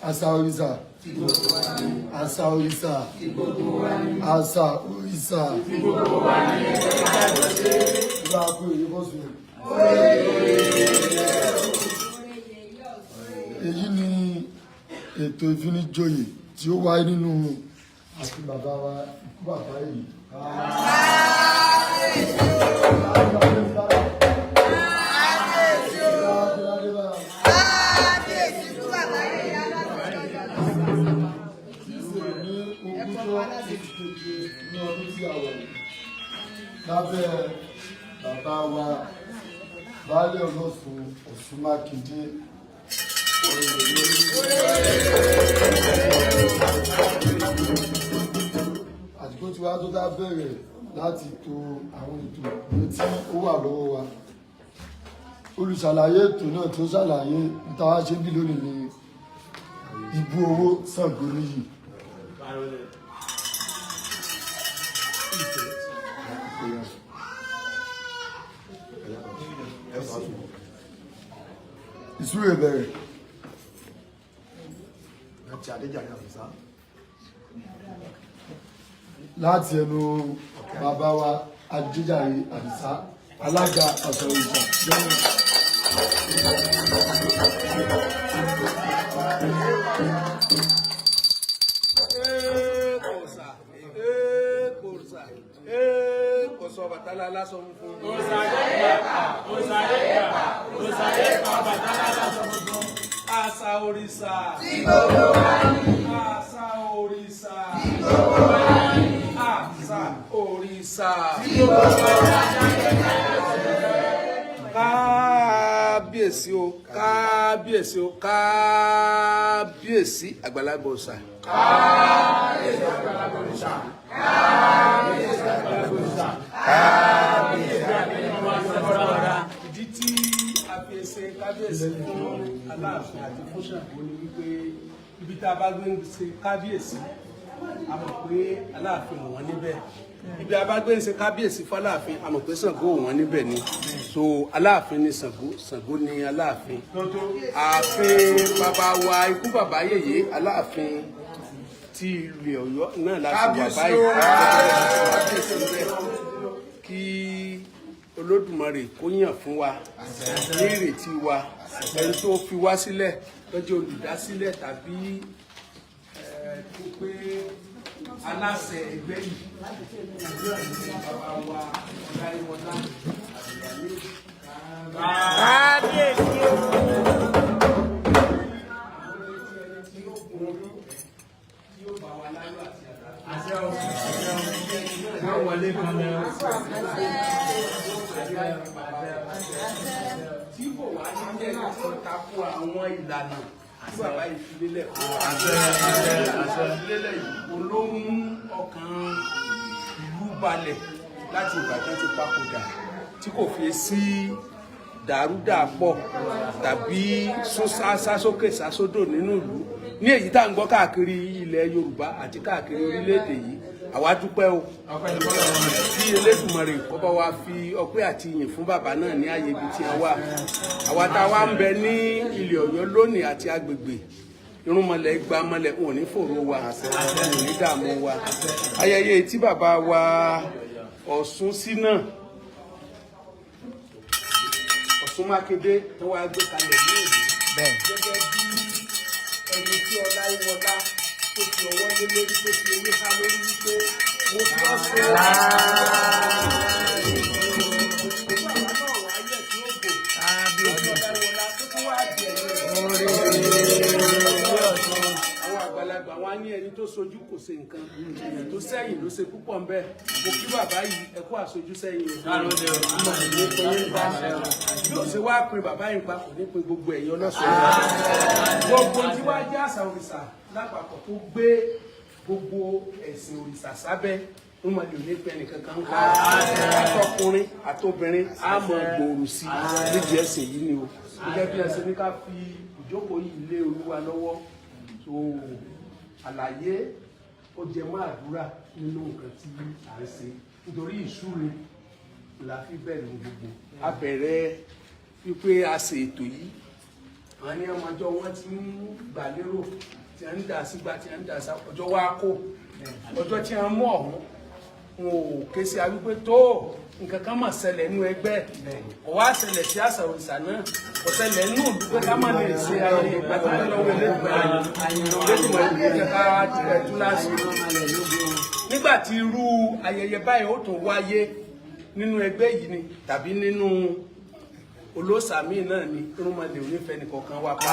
Àṣà òrìṣà, àṣà òrìṣà, àṣà òrìṣà. Ìgbà kú èyí bọ́ sùn. Èyí ni ètò ìfinijoyè tí ó wáyé nínú àti bàbá wa ikú bàbá yìí. Ní ogúnjọ́ oṣù keje ní ọdún tí a wà yìí, lábẹ́ bàbá wa baálé Ọlọ́sùn Ọ̀ṣun Mákindé. Àsìkò tí wàá tó dá bẹ̀rẹ̀ láti to àwọn ètò ìwé tí ó wà lọ́wọ́ wa. Olùṣàlàyé ètò náà tí ó ṣàlàyé níta wá ṣe bí lónìí ni Ibú Owó Ṣàngó Níyì. Ìsúre bẹ̀rẹ̀. Láti ẹnu bàbá wa Adéjàre Àdìsá, alága àṣà òrìṣà jẹ́wọ̀n. Kòsà, kòsà, kòsà Ọbàtálá aláṣọ funfun. Àṣà òrìṣà. Tí gbogbo wa ní. Àṣà òrìṣà. Tí gbogbo wa ní. Àṣà òrìṣà. Tí gbogbo wa ní. Kábíyèsí o, kábíyèsí o, kábíyèsí àgbàlagbà òòṣà. Kábíyèsí àgbàlagbà òrìṣà. Kábíyèsí àgbàlagbà òrìṣà. Kábíyèsí àgbàlagbà. Ìdí tí a fi ṣe kábíyèsí fún Aláàfin àti fún Ṣàngó ni wípé ibi tá a bá gbé ń ṣe kábíyèsí, a mọ̀ pé Aláàfin ò wọ́n níbẹ̀. Ibi a bá gbé ń ṣe kábíyèsí fáláàfin, a mọ̀ pé Ṣàngó ò wọ́n níbẹ̀ ni. So Aláàfin ni Ṣàngó, Ṣàngó ni Aláàfin. Ààfin bàbá wa ikú bàbá yèyé Aláàfin tí ilẹ̀ Ọ̀yọ́ náà láti wà báyìí. Kábíyèsí bẹ́ẹ̀ kí Olódùmarè kó yàn fún wa ní ìrètí wa, ẹni tó fi wá sílẹ̀ lọ́jọ́ olùdásílẹ̀ tàbí tó pé aláṣẹ ẹgbẹ́ yìí, bàbá wa Ọláyíwọlá Àbùlàní. Kábíyèsí o. Tí ó bá wa láyọ̀ àti àlàáfíà. Tí kò wá ní jẹ́ ẹni tí ó tako àwọn ìlànà tí bàbá yìí fi lélẹ̀ fún wa. Ìfilélẹ̀ yìí olóhùn ọkàn ìlú balẹ̀ láti ìgbà tí wọ́n ti papòdà, tí kò fi sí dàrúdàpọ̀ tàbí sásókè sásódò nínú ìlú ní èyí tá à ń gbọ́ káàkiri ilẹ̀ Yorùbá àti káàkiri orílẹ̀-èdè yìí. Àwa dúpẹ́ o kí Elédùmarè kó bá wa fi ọpẹ́ àti ìyìn fún bàbá náà ní ààyè ibi tí wọ́n wà. Àwa tá a wá ń bẹ ní ilẹ̀ Ọ̀yọ́ lónìí àti agbègbè irúnmọlẹ̀ igba mọlẹ̀, wọn ò ní fòró wa, wọn ò ní dààmú wa. Ayẹyẹ tí bàbá wa Ọ̀ṣun sí náà, Ọ̀ṣun Mákindé, tó wá gbé kalẹ̀ ní òní gẹ́gẹ́ bí ẹni tí Ọláyíwọlá tó fi ọwọ́ lé lórí, tó fi ewé há lórí wípé mo fi ọ́ ṣe bàbá náà wá yẹ̀ tí ó bò Ọláyíwọlá tó tún wá di ẹ̀yìn rẹ̀. Àwọn àgbàlagbà wa ní ẹni tó sojú kò ṣe nǹkan, ẹni tó sẹ́yìn ló ṣe púpọ̀ ń bẹ. Mo kí bàbá yìí, ẹ kú àṣojú sẹ́yìn o. Bí ó ṣe wá pin bàbá yìí pa, kò ní pin gbogbo ẹ̀yin ọlọ́sọ̀rọ̀. Gbogbo tí wàá jẹ́ àṣà òrìṣà lápapọ̀ tó gbé gbogbo ẹ̀sìn òrìṣà sábẹ́ ń mọ̀ lè ní pẹ́ nìkan kan pa. Àtọkùnrin àtobìnrin á mọ gbòòrò sí nídìí ẹ̀sìn yìí ni o. Gẹ́gẹ́ bí ẹsẹ̀ ní ká fi ìjókòó yìí lé Olúwa lọ́wọ́, so àlàyé ó jẹ mọ́ àdúrà nínú nǹkan tí à ń ṣe, nítorí ìsúre la fi bẹ̀rẹ̀ ohun gbogbo. A bẹ̀rẹ̀ wípé a ṣe ètò yìí. Àwọn ní ọmọjọ́ wọn ti ń gbà lérò, tí wọ́n ń dà sígbà, tí wọ́n ń dà sá ọjọ́ wa kó ọjọ́ tí wọ́n mú ọ̀hún, wọn ò ké sí awípé tó nǹkan kan mà ṣẹlẹ̀ nínú ẹgbẹ́. Kò wá ṣẹlẹ̀ sí àṣà òrìṣà náà, kò ṣẹlẹ̀ nínú ìlú pé ká má lè ṣe ayẹyẹ ìgbà tó fẹ́ lọ́wọ́ Elédùmarè ní kẹta túláàsì. Nígbà tí irú ayẹyẹ báyìí ó tún wáyé nínú ẹgbẹ́ yìí ni tàbí nínú olóòṣà míì náà ni, irúnmọlẹ̀ onífẹ́ nìkọ̀ọ̀kan wà pa.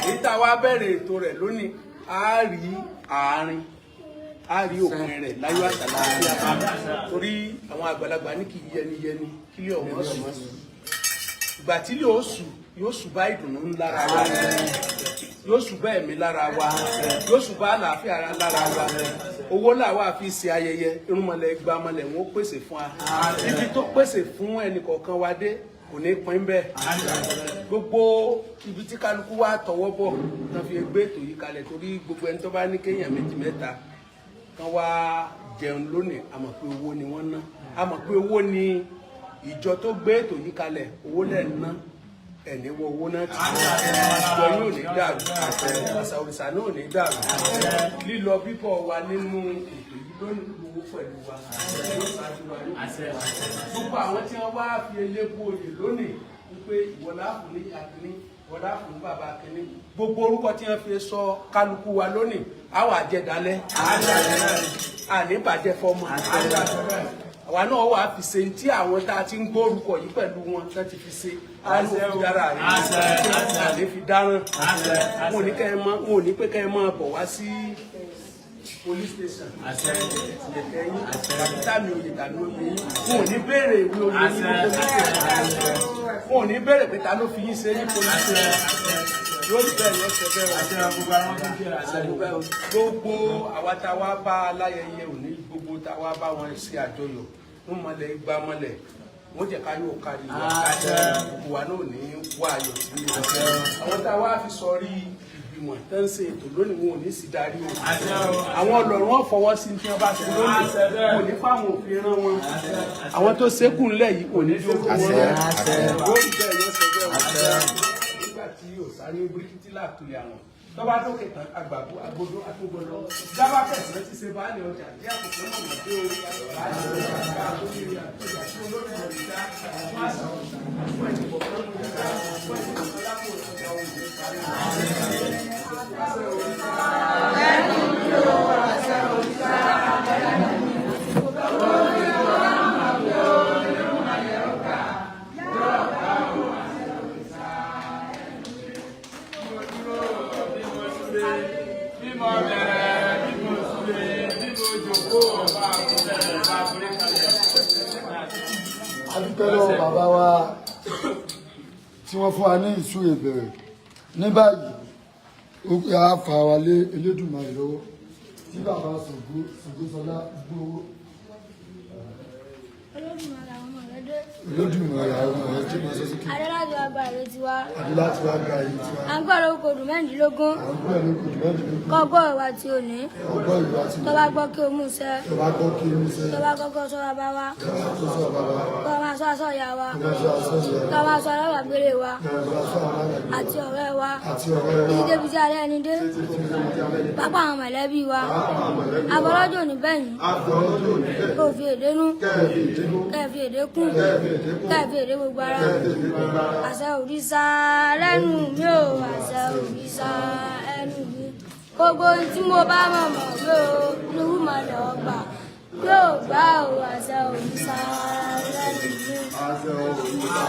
Èyí tá a wá bẹ̀rẹ̀ ètò rẹ̀ lónìí, a rí àárín, a rí òpin rẹ̀ láyọ̀ àtàlàáfíà, torí àwọn àgbàlagbà ní kì í yẹni yẹni kílẹ̀ ọ̀wọ́n sùn. Ìgbà tí yóò sùn, yóò sùn bá ìdùnnú lára wa, yóò sùn bá ẹ̀mí lára wa, yóò sùn bá àlàáfíà ara lára wa. Owó làwa fi ṣe ayẹyẹ. Irúnmọlẹ̀ gbàmọlẹ̀ wọn ó pèsè fún wa. Ibi tó pèsè fún ẹnìkọ̀ọ̀kan wa dé kò ní pín bẹ́ẹ̀. Gbogbo ibi tí kálukú wa tọwọ́ bọ̀ tán fi gbé ètò yìí kalẹ̀, torí gbogbo ẹni tó bá ní kéèyàn méjì mẹ́ta kan wá jẹun lónìí, a mọ̀ pé owó ni wọ́n ná, a mọ̀ pé owó ni ìjọ tó gbé ètò yìí kalẹ̀, owó lẹ̀ ń ná. Ẹ̀ní wọ owó náà tì, ìjọ yóò ní dàrú, àṣà òrìṣà náà ò ní dàrú. Lílọ bíbọ̀ wa nínú ètò yìí lónìí, gbowó pẹ̀lú wa, yóò ṣáájú wa, yóò pẹ̀lú wa. Gbogbo àwọn tí wọ́n wá fi elébu oyè lónìí wípé ìwọlá fún ní akíní, ìwọlá fún bàbá akíní, gbogbo orúkọ tí wọ́n fi sọ kálukú wa lónìí, àwọn àjẹdálẹ́ àní bàjẹ́ fọmọ àwa náà wà fi ṣe tí àwọn tá a ti ń gbórúkọ yìí pẹ̀lú wọn tá ti fi ṣe àánú fi dára rẹ̀ àní fi dáràn. Wọn ò ní kẹ́ ẹ mọ́, wọn ò ní pé kẹ́ ẹ máa bọ̀ wá sí police station ẹ̀kẹ́ yín tàbí tàmí oyè tàbí oyè yín. Wọn ò ní béèrè ìwé oyè yín ní police station. Wọn ò ní béèrè pé ta ló fi yín ṣe ní police station. Yóò rí bẹ́ẹ̀, yóò ṣe bẹ́ẹ̀ o. Gbogbo àwa tá a wá bá aláyẹyẹ òní, gbogbo tá a wá bá wọn ṣe àjọyọ̀ ń mọlẹ̀ gbá mọlẹ̀, wọ́n jẹ́ ká yóò kárí wa, gbogbo wa náà ní wá ayọ̀ sí i. Àwọn tá a wá fi sọrí ìgbìmọ̀ tó ń ṣe ètò lónìí, wọn ò ní sì darí o. Àwọn ọlọ́run wọn fọwọ́ sí tí wọ́n bá ṣe lónìí, wọn ò ní fáwọn òfin rán wọn. Àwọn tó ṣekú ńlẹ̀ yìí kò ní dúró wọn yóò rí bẹ́ẹ̀, yóò ṣe bẹ́ẹ̀ o. Nígbà tí òsá ní bíríkítí làtúlẹ̀ àwọn tọ́ba tó kẹtàn àgbàdo agbodó àtúgbọ̀lọ́ jábá fẹ̀sán ti ṣe baálé ọjà jẹ́ àkókò náà mọ̀ pé o baálé ọjà bá a lórí àtúnjà tí olórí ọ̀rọ̀ dá fún àṣà ọ̀ṣà fún ẹ̀jẹ̀ kọ̀ọ̀kan lórí ọjà fún ẹ̀jẹ̀ kọ̀ọ̀kan lápò ọjà òun ní parí. Àṣẹ òrìṣà. Ẹnu mi ò àṣẹ òrìṣà. Orí ọlá máa fi orí malẹ̀ ọgbà. Yóò bá o àṣẹ òrìṣà. Bí mo dúró, bí mo súré, bí mo bẹ̀rẹ̀, bí mo súré, bí mo jókòó, bá a kú bẹ̀rẹ̀, bá a forí kalẹ̀. A dúpẹ́ lọ́wọ́ bàbá wa tí wọ́n fún wa ní ìsúre bẹ̀rẹ̀. Ní báyìí, ó pé a fà wá lé Elédùmarè lọ́wọ́ tí bàbá Ṣàngó Ṣàngóṣọlá gbówó. Olódùmarè, àwọn ọmọ rẹ dé. Olódùmarè, àwọn ọmọ rẹ̀ tí wọ́n sọ sókè. Adé láti wá gba èrè tiwa. Adé láti wá gba èyí tiwa. À ń gbọ́ lórúkọ odù 16. À ń gbọ́ lórúkọ odù 16. Kọ́ gbọ́ ìwà tí ò ní. Ọgbọ́ ìwà tí Tó bá gbọ́ kí o mú iṣẹ́. Tó bá gbọ́ kí o mú iṣẹ́. Tó bá kọ́kọ́ sọ bàbá wa. Tó bá kọ́kọ́ sọ bàbá wa. Tó máa sọ aṣọ ìyá wa. Tó máa sọ aṣọ ìyá wa. Tó máa sọ alábàgbélé wa. Tó máa sọ alábàgbélé wa. Àti ọ̀rẹ́ wa. Àti ọ̀rẹ́ wa. Títí débi tí alẹ́ ẹni dé. Títí débi tí alẹ́ ẹni dé. Pápá àwọn mọ̀lẹ́bí wa. Pápá àwọn mọ̀lẹ́bí wa. Abọ́lọ́jọ́ ní bẹ́yìn. Abọ́lọ́jọ́ ní bẹ́yìn. Kó fi èdè nú. Kẹ́ fi èdè nú. Kẹ́ fi èdè kún. Kẹ́ fi èdè kún. Kẹ́ fi èdè gbogbo ara. Kẹ́ fi èdè gbogbo ara. Àṣẹ òrìṣà lẹ́nu mi ò, àṣẹ òrìṣà ẹnu mi. Gbogbo ohun tí mo bá mọ̀ mọ̀ pé o, lórúmọlẹ̀ ọgbà yóò gbà o, àṣẹ òrìṣà lẹ́nu mi. Àṣẹ òrìṣà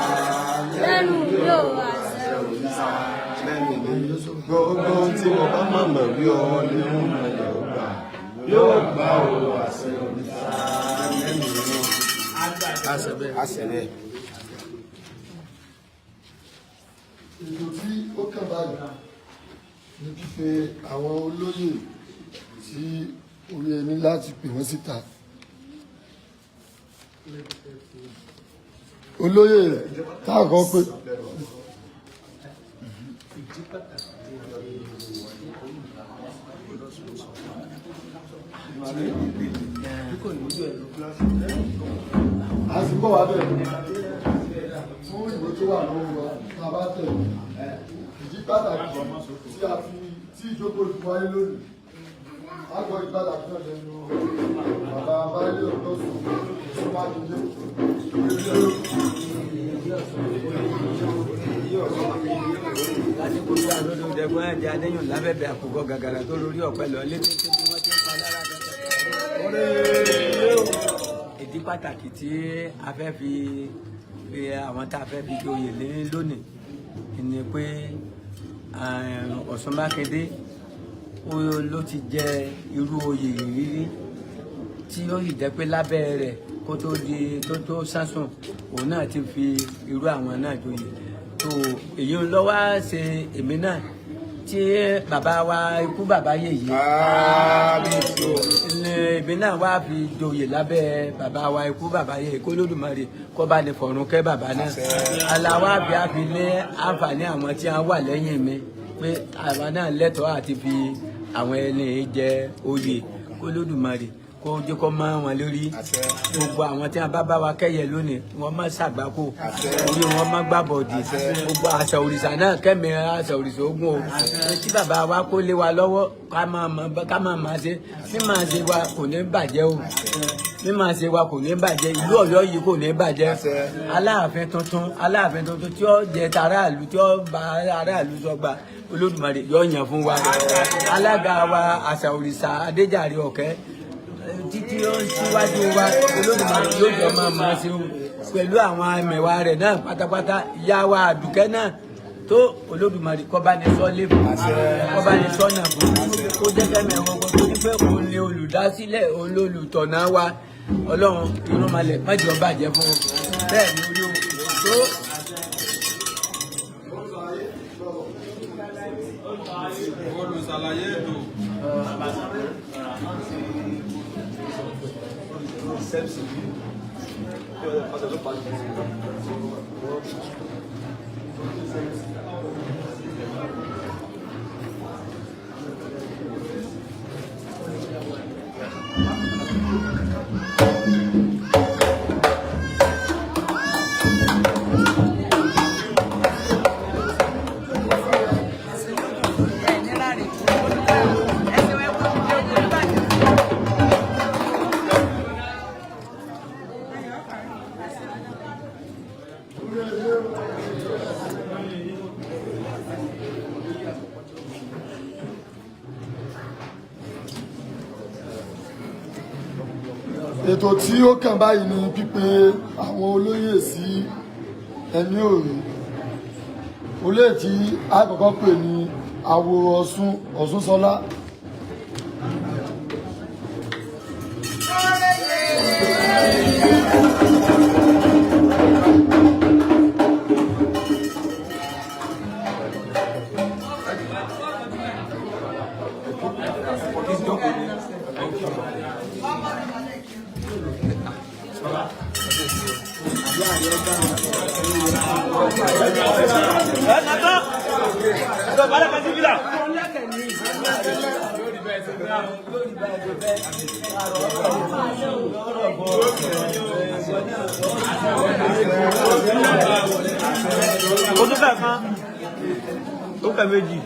lẹ́nu mi ò, àṣẹ òrìṣà lẹ́nu mi. Gbogbo ohun tí mo bá mọ̀ mọ̀ wí ọ ní ìrúnmọlẹ̀ ọgbà yóò gbà o, àṣẹ òrìṣà lẹ́nu mi. Àṣẹ bẹ́ẹ̀. Àṣẹ bẹ́ẹ̀. Ètò tí ó kàn báyìí ní pípe àwọn olóyè tí orí ẹni láti pè wọ́n síta. Olóyè táàkọ́ pé a sì bọ̀ wá bẹ̀rẹ̀ fún ìwé tó wà lọ́wọ́ wa tá a bá tẹ̀lé. Pàtàkì tí a fi tí ìjókòó fi wáyé lónìí, a gbọ́ ìdí pàtàkì náà lẹ́nu bàbá Baálé Ọlọ́sùn Mákindé. Lásìkò tí àlọ́dún dẹ̀gbọ́n ẹ̀jẹ̀ adéyùn lábẹ́bẹ̀ àkùkọ gàgàrà tó lórí ọ̀pẹ lọ létí tí bí wọ́n ti ń pa lára dandan. Ìdí pàtàkì tí a fẹ́ fi fi àwọn tá a fẹ́ fi joyè lé lónìí ni pé Ọ̀ṣun Mákindé ó ló ti jẹ irú oyè yìí rí, tí ó sì jẹ́ pé lábẹ́ rẹ̀ kó tó di tó tó sásùn, òun náà ti fi irú àwọn náà joyè. Tó èyí ń lọ wá ṣe èmi náà tí bàbá wa ikú bàbá yèyí ní èmi náà wá fi joyè lábẹ́ bàbá wa ikú bàbá yèyí, kó Lódùmarè kó bá ní fọ̀run kẹ́ bàbá náà. Aláwa àbí àfi ní àǹfààní àwọn tí wọ́n wà lẹ́yìn mi pé àwa náà lẹ́tọ̀ọ́ àti fi àwọn ẹni yìí jẹ oyè, kó Lódùmarè kó jẹ́ kó mọ́ wọn lórí. Gbogbo àwọn tí wọn bá bá wa kẹ́yẹ lónìí, wọn má ṣàgbákò orí, wọn má gbàbọ̀dì. Gbogbo àṣà òrìṣà náà, kẹ́mi àṣà òrìṣà ogun o tí bàbá wa kó lé wa lọ́wọ́, ká máa máa ṣe bí máa ṣe wa kò ní bàjẹ́ o, bí máa ṣe wa kò ní bàjẹ́, ìlú Ọ̀yọ́ yìí kò ní bàjẹ́. Aláàfin tuntun tí ó jẹ taráàlú, tí ó bá aráàlú sọgbà, Olódùmarè yóò yàn fún wa. Alága wa àṣà òrìṣà Adéjàre Ọ̀kẹ́ títí ó ń síwájú wa, Olódùmarè yóò jọ máa máa ṣe o pẹ̀lú àwọn ẹmẹ̀wà rẹ̀ náà pátápátá. Ìyá wa Àdùkẹ́ náà tó, Olódùmarè kó bá ní sọ́lé fún, kó bá ní sọ́nà fún, kó jẹ́ kẹ́mi ẹ̀wọ̀n gbọ́ tó ní pé òun ni olùdásílẹ̀, òun ni olùtọ̀nà wa. Ọlọ́run irúnmalẹ̀ má jẹ́ ó bàjẹ́ fún un. Bẹ́ẹ̀ ni orí o tó. Olùsàlàyé ètò. Ètò tí ó kàn báyìí ni pípe àwọn olóyè sí ẹni òrí. Olóyè tí a kọ́kọ́ pè ní Àwò Ọ̀ṣun Ọ̀ṣúnṣọlá. Ó tún fẹ́ kan, ó fẹ́ méjì.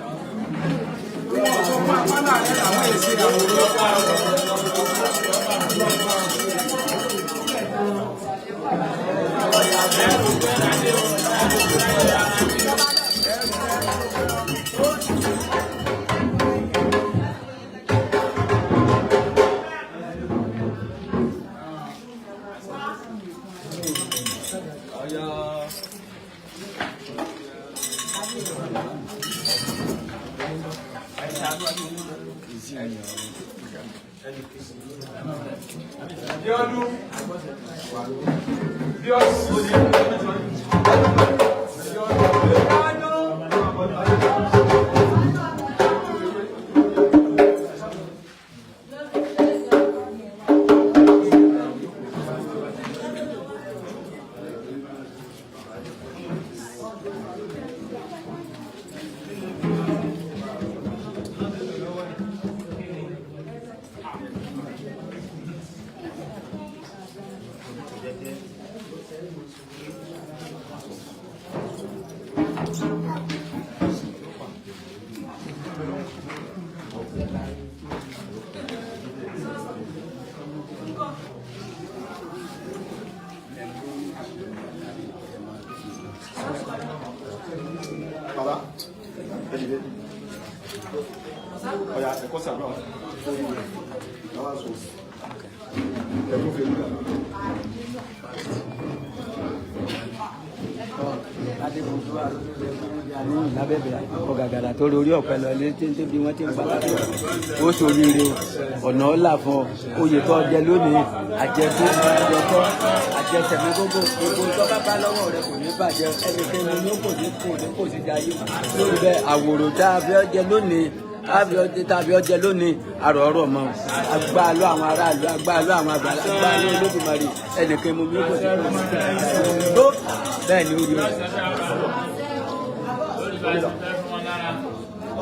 Bíọ́dún. Bíọ́dún. Bàbá, ẹ dìde. Ọ̀yà ẹ̀kọ́ sàdúrà fún rẹ̀. Bàbá sọ. Ẹ̀kọ́ fèrè nígbà. Lábẹ́bẹ̀ ọ̀gàgàrà tó lórí ọ̀pẹ lọ lé téńté bí wọ́n ti ń padà ó ṣoríire, ọ̀nà ọ̀là fún ọ, oyè tó jẹ lónìí, àjẹkó àjẹkọ́ àjẹsẹ̀mí, gbogbo gbogbo tó bá bá lọ́wọ́ rẹ kò ní bàjẹ́. Ẹnikẹ́ni ní kò ní kò ní kò sí jayé lórí bẹ́ẹ̀. Àwòrò tá a fi ọ jẹ lónìí, tá a fi ọ jẹ lónìí, àrò ọ̀rọ̀ mọ́ agbáàlú àwọn aráàlú, agbáàlú àwọn àgbàlá, agbáàlú Olódùmarè. Ẹnikẹ́ni ní kò sí kò sí tó bẹ́ẹ̀ ni ó rí o.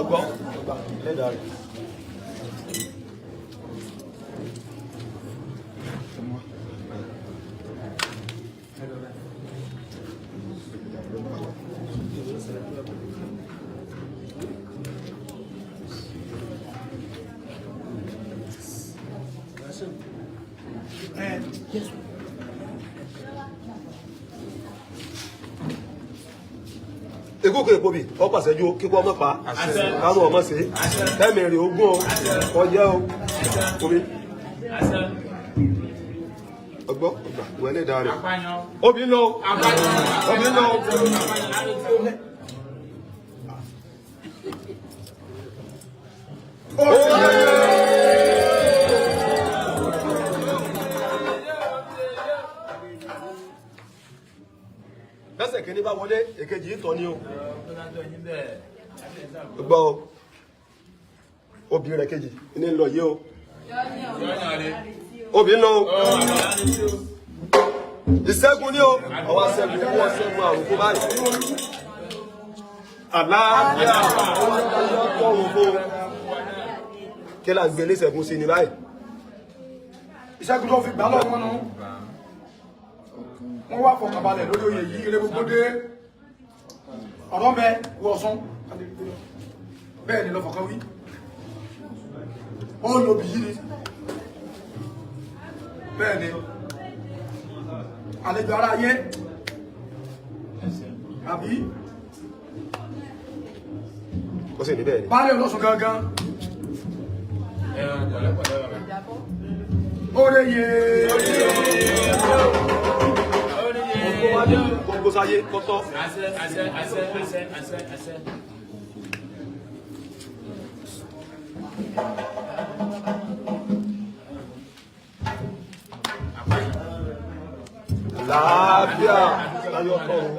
Ọgbọ́n, ọgbà, lẹ́dàá rẹ̀. Ekókò èpo bì ọ pàṣẹjú kíkọ ọmọ pa kárùn ọmọ sí ẹmẹrin ogún o ọjẹ o omi ọgbọ ọgbà ìwẹ lẹdàá rẹ obì ń lọ obì ń lọ. Lọ́sẹ̀ kìíní bá wọlé, èkejì ìtọ́ ni o gbọ́ o. Obì rẹ̀ kejì ní lọ yìí o, obì ń lọ o. Ìṣẹ́gun ní o, ọwọ́ ṣẹ́gun owó, ṣẹ́gun àrùn kó báyìí, àlàáfíà ọwọ́ adájọ́ tọrùn fún o. Kí là ń gbé ní ìṣẹ́gun sí ni báyìí? Ìṣẹ́gun tó fi gbà lọ́wọ́ wọn nù. Wọ́n wá fọkànbalẹ̀ lórí oyè yìí, eré gbogbo dé. Ọ̀rọ̀ mẹ́ wọ ọ̀sán. Bẹ́ẹ̀ ni lọ́fọ̀kan wí. Ó lòbì yìí ni. Bẹ́ẹ̀ ni. Àlejò ara ayé. Àbí? Ó sì ní bẹ́ẹ̀ ni. Baálé ọlọ́sùn gangan. Oore yé. Gbogbo wa ní gbogbo sáyé kọ́tọ́. Àṣẹ, àṣẹ, àṣẹ, àṣẹ, àṣẹ, àṣẹ. Àlàáfíà láyọ̀ tọrùn.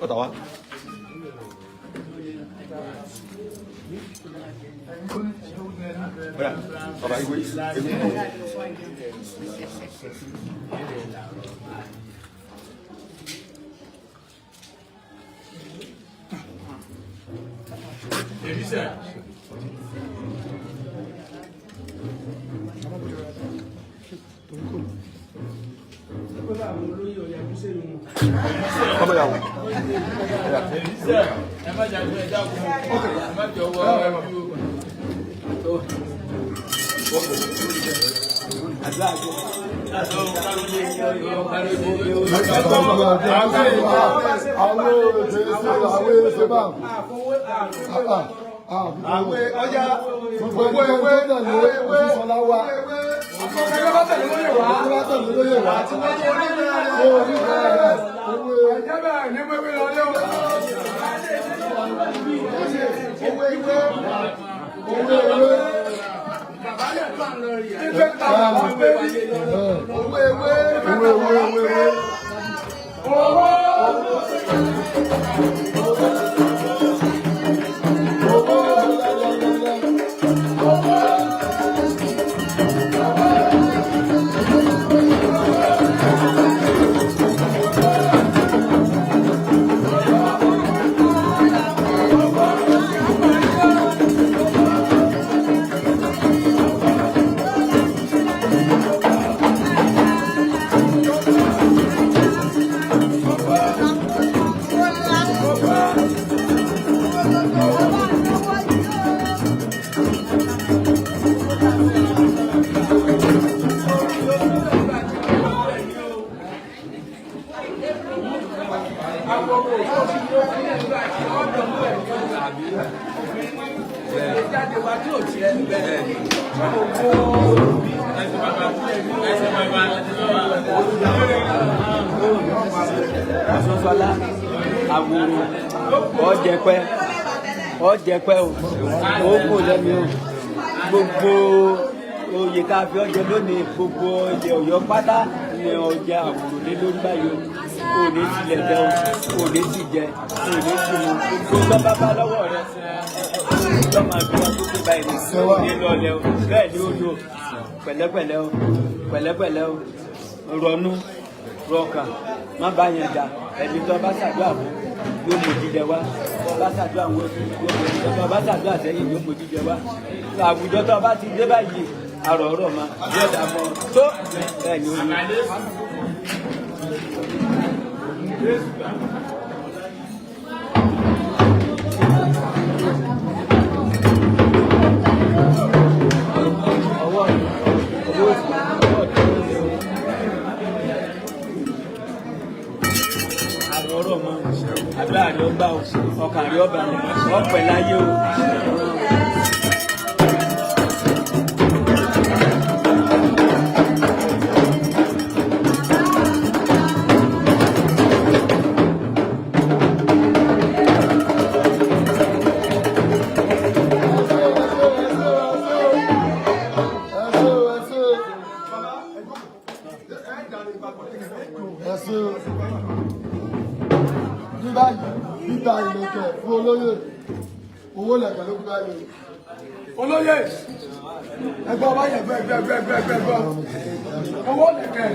Ọ̀tà wa. Ọ̀yà, bàbá ìwé ìwé. Ọmọ ìyàwó. Ẹ má jà ẹ dákun, ẹ má jọ wọ ẹbí o. Àwọn èsè bá Àwẹ̀ ọjà gbogbo ewé tẹ̀lé òṣìṣọ́lá wa. Ẹgbẹ́ bá tẹ̀lé lóye wá. Ewé bá tẹ̀lé lóye wá. Àti wọ́n tó ní Owó onífẹ̀ẹ́ rẹ̀ ewé. Ẹ̀jẹ̀ bẹ́ẹ̀ ní wíwí lọ lé o. owó ewé. Owó ewé. Ìfẹ́ ta àwọn pé Owó ewé. Owó ewé owó ewé. Owó. Owó lẹ́lẹ́lẹ́lẹ́. Owó Ọ̀ṣunṣọlá àwòrò ọ̀jẹ̀pẹ́ ọ̀jẹ̀pẹ́ o ó kò lẹ́mi o gbogbo oyè tá a fi ọjẹ lónìí gbogbo ilẹ̀ Ọ̀yọ́ pátá ni ọjà àwòrò lé lórí báyìí o kò ní tilẹ̀ jẹ o kò ní sì jẹ kò ní sì mu gbogbo bá bá lọ́wọ́ rẹ ọjọ́ máa fi wọn sókè báyìí ní kò ní lọlẹ̀ o bẹ́ẹ̀ ni ó lò pẹ̀lẹ́pẹ̀lẹ́ o pẹ̀lẹ́pẹ̀lẹ́ o rọnú rọkàn má bá yẹn jà ẹni tó bá ṣàdúrà fún yóò mú jíjẹ wá tó bá ṣàdúrà wọn yóò mú jíjẹ tó bá ṣàdúrà sẹ́yìn yóò mú jíjẹ wá àwùjọ tó bá ti dé báyìí àrò ọ̀rọ̀ ma yóò dà mọ́ tó bẹ́ẹ̀ ni ó yẹ. Ọwọ́ ọwọ́ òsì ọwọ́ ọ̀tún àrò ọ̀rọ̀ mọ́ àdúrà rẹ̀ ó gbà ó ọkàn rẹ̀ ó balẹ̀ ọpẹ́ láyé o. Ẹ ṣé o, ẹ ṣé o. Ẹ ṣé o. Ní báyìí, gbígba ìlẹ̀kẹ̀ fún olóyè, owó lẹ̀kẹ̀ ló kú báyìí. Olóyè ẹgbẹ́ ọba yẹn ẹgbẹ́ ẹgbẹ́ ẹgbẹ́ ẹgbẹ́ ẹgbẹ́ owó lẹ̀kẹ̀.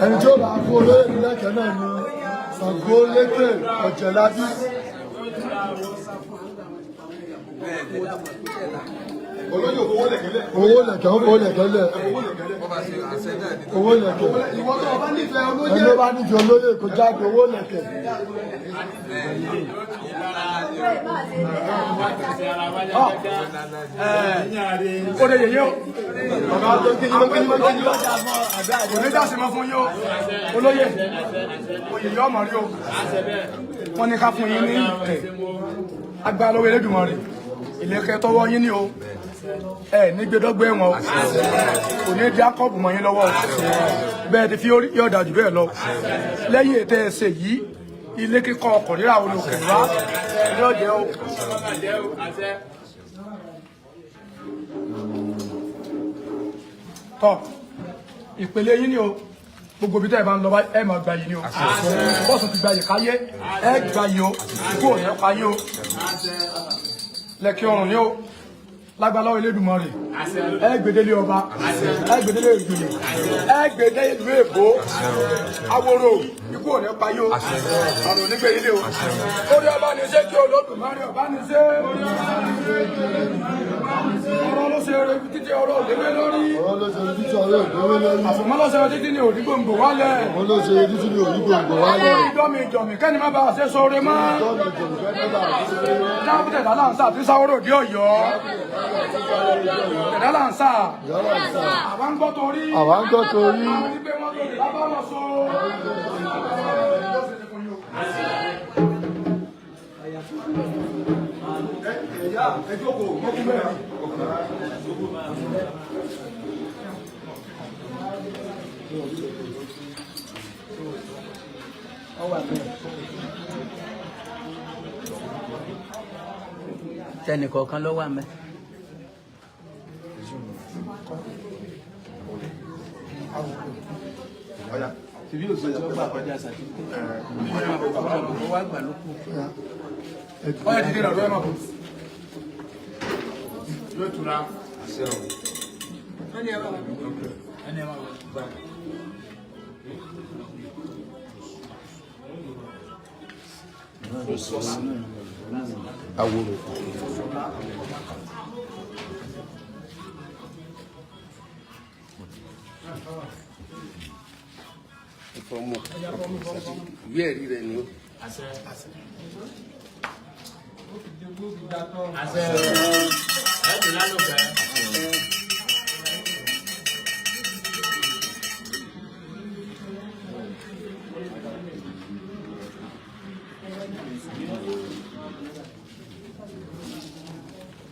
Ẹni tí ó bá fún olóyè nílẹ̀kẹ̀ náà ni Ṣàngó Lékè Ọ̀jẹ̀lábí. Olóyè owó lẹ̀kẹ́lẹ̀. Owó lẹ̀kẹ̀, ó fowó lẹ̀kẹ̀ lẹ̀. Owó lẹ̀kẹ̀. Ìwọ tó o bá nífẹ̀ẹ́ olóyè. Ẹni ó bá nífẹ̀ẹ́ olóyè kó jáde owó lẹ̀kẹ̀. Ó lè yẹyẹ o. Bàbá tó kí yín kí yín kí yín. Kò ní dásí mọ́ fún yín o. Olóyè oyè yóò mọ̀ rí o. Wọ́n ní ká fún yín ní ìkẹ́ agbára lọ́wọ́ Elédùmarè ìlẹ̀kẹ̀ tọwọ́ yín ní o. Ẹ ní gbẹdọ́gbẹ́ wọn o. Kò ní di akọ́bù mọ́ yín lọ́wọ́ o. Bẹ́ẹ̀ ti fi yóò dájú bẹ́ẹ̀ lọ. Lẹ́yìn ètò ẹsẹ̀ yìí ilé kíkọ́ ọkọ̀ rírà olùkẹ́ wá ní ọ̀jẹ̀ o. Tọ́ ìpele yín ni o. Gbogbo ibi tẹ́ ẹ bá ń lọ báyìí ẹ máa gba yìí ni o. Bọ́sùn ti gba yìí káyé ẹ gba yìí o. Ikú ò ní pa yín o. Lẹ̀kẹ̀ ọrùn ni o. Lágbára Elédùmarè ẹ gbèdélé ọba ẹ gbèdélé ìjòyè ẹ gbèdé ìlú èbó. Aworo ikú ò ní pa yín o. Àrùn onígbé ilé o. Orí ọba ní ṣé kí Olódùmarè ọba ní ṣe. Ọ̀rọ̀ ló ṣe eré títí ọ̀rọ̀ òdewé lórí. Ọ̀rọ̀ ló ṣe títí ọ̀rọ̀ òdewé lórí. Àfọ̀mọ́ ló ṣe títí ní òdí gbòǹgbò wálẹ̀. Ọ̀rọ̀ ló ṣe títí ní òdí gbòǹgbò wálẹ̀. Ìjọ́mi ìjọ̀mí kẹ́ni má bàa ṣe sóore mọ́. Ìjọ́mi ìjọ̀mí kẹ́ni má bàa ṣe sóore mọ́. Dábùtẹ̀ dàlánsà tí sáwọ́rò òdí Ọ̀yọ́. Dàlánsà. Dàlánsà. Àwa ń gbọ́ torí. Àwa ń gbọ́ torí. Àwọn tí pé wọ́n tó lè lábá wọn so. Ẹ jókòó, mọ́kú mẹ́rin. Tẹnìkọ̀ọ̀kan ló wà mẹ́. Ọyá dìde rẹ̀ lọ́yẹ̀ máa bọ̀. Yóò tura. Aworo. Ìfọ̀mọ̀ ìwé ẹ̀rí rẹ̀ ni ó. Àṣẹ. Ẹ̀dùn lálùfẹ́.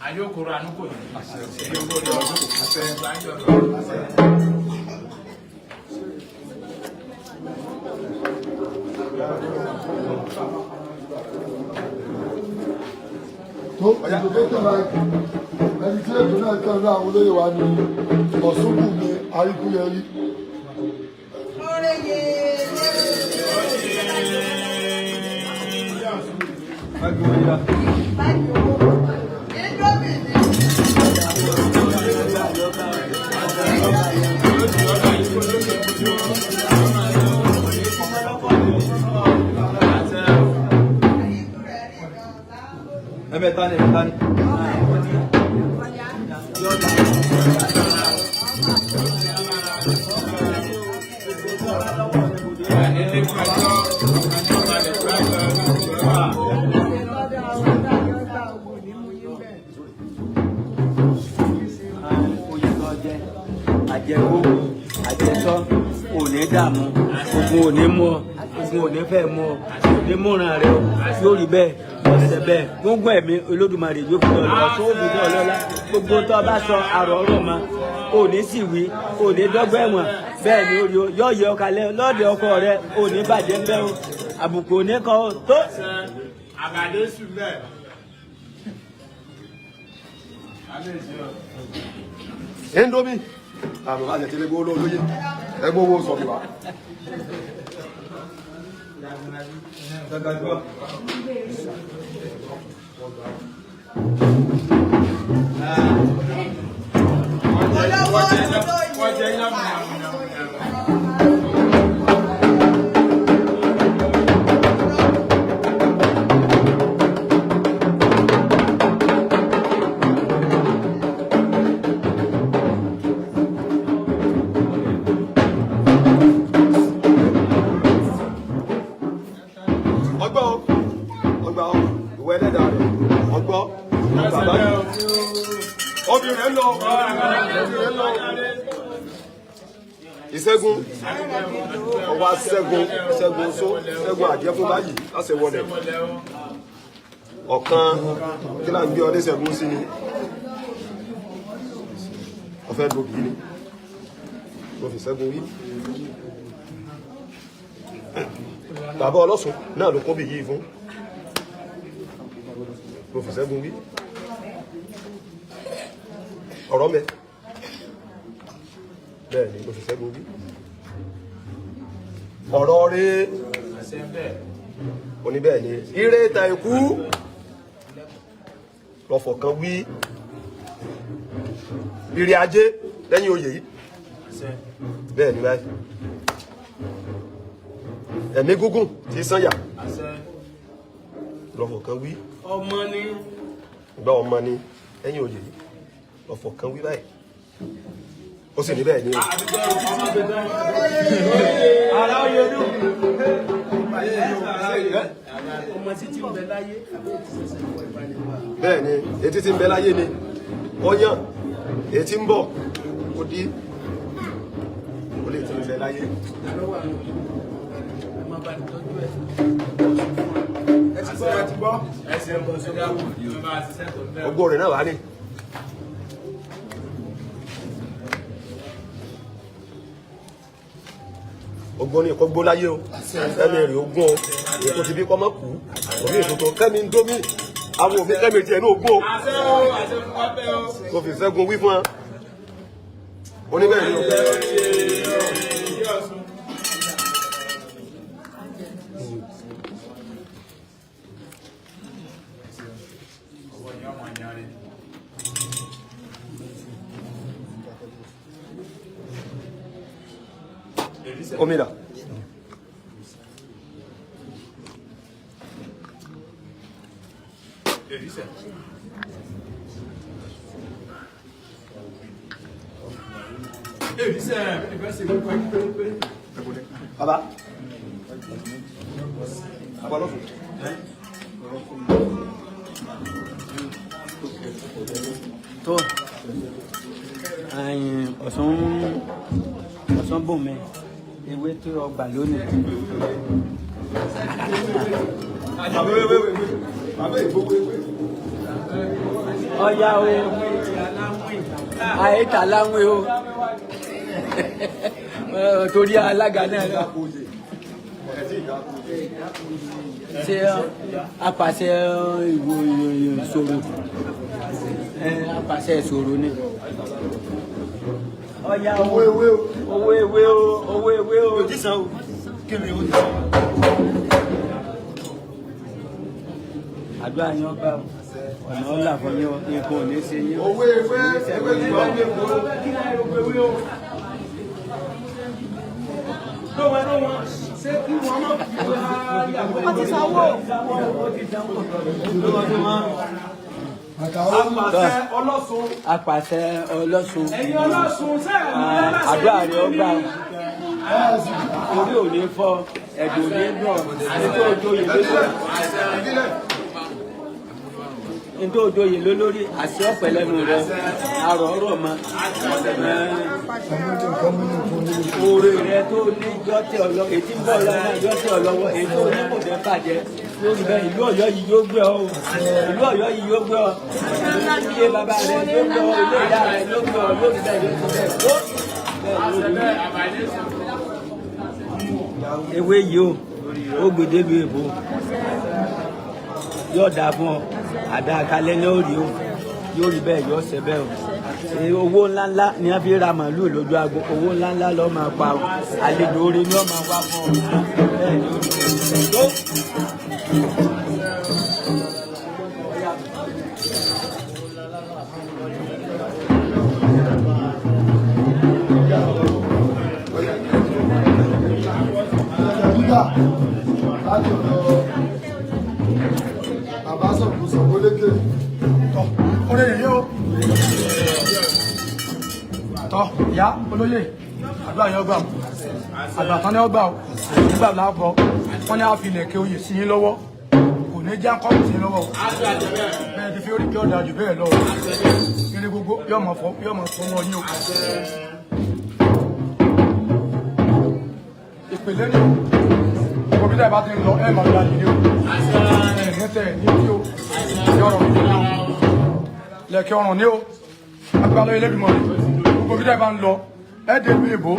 Ayókòrò ànúkò yìí. Ayókòrò ọdún. Àṣẹ. Tó ìdòdó tó bá ẹni tí ètò náà kàn ní àwọn olóyè wa ní Ọ̀ṣunbùnmi Aríkúyẹrí. Ẹ̀mẹ́ta ni, ẹ̀mẹ́ta ni. Oyè tó jẹ àjẹkó àjẹsọ ò ní dààmú, ogun ò ní mú ọ, ogun ò ní fẹ́ mú ọ, ò ní múran rẹ o, yóò rí bẹ́ẹ̀ ọ̀sẹ̀ bẹ́ẹ̀ gbogbo ẹ̀mí Olódùmarè yóò fi ọlọ́lá tó fi ọlọ́lá gbogbo tó bá sọ àrọ̀ ọ̀rọ̀ mọ́ ò ní sì wí, ò ní dọ́gba ẹ̀wọ̀n bẹ́ẹ̀ ni ó rí o, yóò yẹ ọkàlẹ̀ lọ́ọ̀dẹ̀ ọkọ rẹ, ò ní bàjẹ́ bẹ́ẹ̀ o, àbùkù ò ní kọ́ ọ tó. Àgàdé sùn bẹ́ẹ̀. Indomie àmọ́ àti ẹ̀tẹ́lẹ̀ gbówó lóye ẹgbẹ́ owó sọ mi wá. Wọ́n jẹ́ yàmùyàmù. Ọgbọ́ ọgbà ìwọ ẹlẹ́dàá rẹ̀ ọgbọ́ bàbá yìí obìnrin lọ, obìnrin lọ. Ìṣẹ́gun ọwọ́ ṣẹ́gun, ṣẹ́gun só ṣẹ́gun àjẹ́ fún báyìí láṣẹ wọlé ọ̀kan kí là ń gbé ọdẹ ṣẹ́gun sí ni ọ̀fẹ́ lóbi ni mo fi ṣẹ́gun wí. Bàbá ọlọ́sùn náà ló kún bí yìí fún mo fi ṣẹ́gun wí ọ̀rọ̀ mẹ́ bẹ́ẹ̀ ni mo fi ṣẹ́gun wí ọ̀rọ̀ rí oní bẹ́ẹ̀ ni ire ta ikú lọ́fọ̀ kan wí ire ajé lẹ́yìn oyè yìí bẹ́ẹ̀ ni báyìí ẹ̀mí gúngùn tí sànyà lọ́fọ̀ kan wí ọmọ ní ìgbà ọmọ ni lẹ́yìn oyè yìí lọ́fọ̀ kan wí báyìí ó sì ní bẹ́ẹ̀ ni o. ara ó yẹnu ọmọ títí ń bẹ láyé. Bẹ́ẹ̀ ni etí tí ń bẹ láyé ni ọyàn etí ń bọ̀ ó dí ó lè tí ń bẹ láyé. Ogbó rẹ̀ náà wà ní. Ogbó ní ìkọ́ gbó láyé o, kẹ́mi rè ogún o, èkó ti bí kọ́ mọ́ kú, òmí ìtuntun kẹ́mi ń dómi, àwọn òmí kẹ́mi tiẹ̀ ní ogún o. Kò fi ṣẹ́gun wí fún wa. Oníbẹ̀ ni o. Omi dà. Baba. Baba lọ́fọ̀. Tó ẹ̀yìn ọ̀sán ọ̀sán bùnmi ewé tó ọgbà lónìí. Bàbá ìgbówó ewé. Ọ̀yá o, àyíká láwìn o, torí alága náà lọ. Ṣé apàṣẹ ìwò ìṣòro? Apàṣẹ ìṣòro ni. Ọ̀yá o, Owó ewé o. Owó ewé o, owó ewé o. Àdúrà yín ọgbà o, ọ̀nà ọ̀là fún yín o, nǹkan ò ní ṣe yín o. Owó ewé ewé tí wọ́n lè kó. Wọ́n ti sanwó. Bàtà ó. Apàṣẹ ọlọ́sùn. Apàṣẹ ọlọ́sùn. Ẹ̀yin ọlọ́sùn sẹ́ẹ̀ mú lẹ́lẹ́sẹ̀ Àdúrà rẹ ọgbà o. Báàsì. Orí ò ní fọ́, ẹ̀dùn ò ní dùn, nítorí òjòyè lólórí. Nítorí òjòyè lólórí, àṣẹ ọ̀pẹ lẹ́nu rẹ, àrọ̀ ọ̀rọ̀ mọ́. Oore rẹ tó ní jọ́tẹ̀ ọlọ́, èyí tí ń bọ̀ lọ́wọ́ náà jọ́tẹ̀ ọlọ́wọ́, èyí tó ní kò tẹ́ bàjẹ́. Lórí bẹ́ẹ̀ ìlú Ọ̀yọ́ yìí yóò gbé ọ o, ìlú Ọ̀yọ́ yìí yóò gbé ọ, ilé bàbá rẹ yóò gbé ọ, ilé ìyá rẹ yóò gbé ọ, lórí bẹ́ẹ̀ yóò gbé ọ. Bẹ́ẹ̀ lórí ewé yìí o, ó gbèdélu èbó, yóò dáa fún ọ, àdá kalẹ̀ ní òrì o, yóò rí bẹ́ẹ̀ yóò ṣe bẹ́ẹ̀ o. Owó ńláńlá ni wọ́n fi ra màálùú lójú agbo, owó ńláńlá lọ́ọ́ máa pa o, àlejò oore ni wọ́n máa wá fún ọ, bẹ́ẹ̀ ni ó rí o. Gíga láti ọ̀dọ̀ bàbá sọ̀kú sọ̀kú lékè. Tọ́ orí yìí o. Tọ́ ìyá olóyè àdúrà yẹn ọgbà o. Àgbà tán ni ọgbà o. Nígbà láàbọ̀ wọ́n ní àfi ilẹ̀kẹ̀ oyè sí yín lọ́wọ́. Kò ní já kọ́ọ̀tù sí yín lọ́wọ́ o. Bẹ́ẹ̀ ti fi orí kí ọ̀dà jù bẹ́ẹ̀ lọ o. Kiri gbogbo yóò mọ̀ fọ́ yóò mọ̀ fọwọ́ yín o. Ìpèlè ni o. Gbogbo bí bá ti ń lọ ẹ̀ máa gba yìí ni o. Ẹ̀ ní tẹ̀ ní tí o. Yọ̀rọ̀ mi ni o. Lẹ̀kẹ̀ ọ̀ràn ni o. Agbára Elédùmarè gbogbo bí bá ń lọ ẹ dé ìlú èbó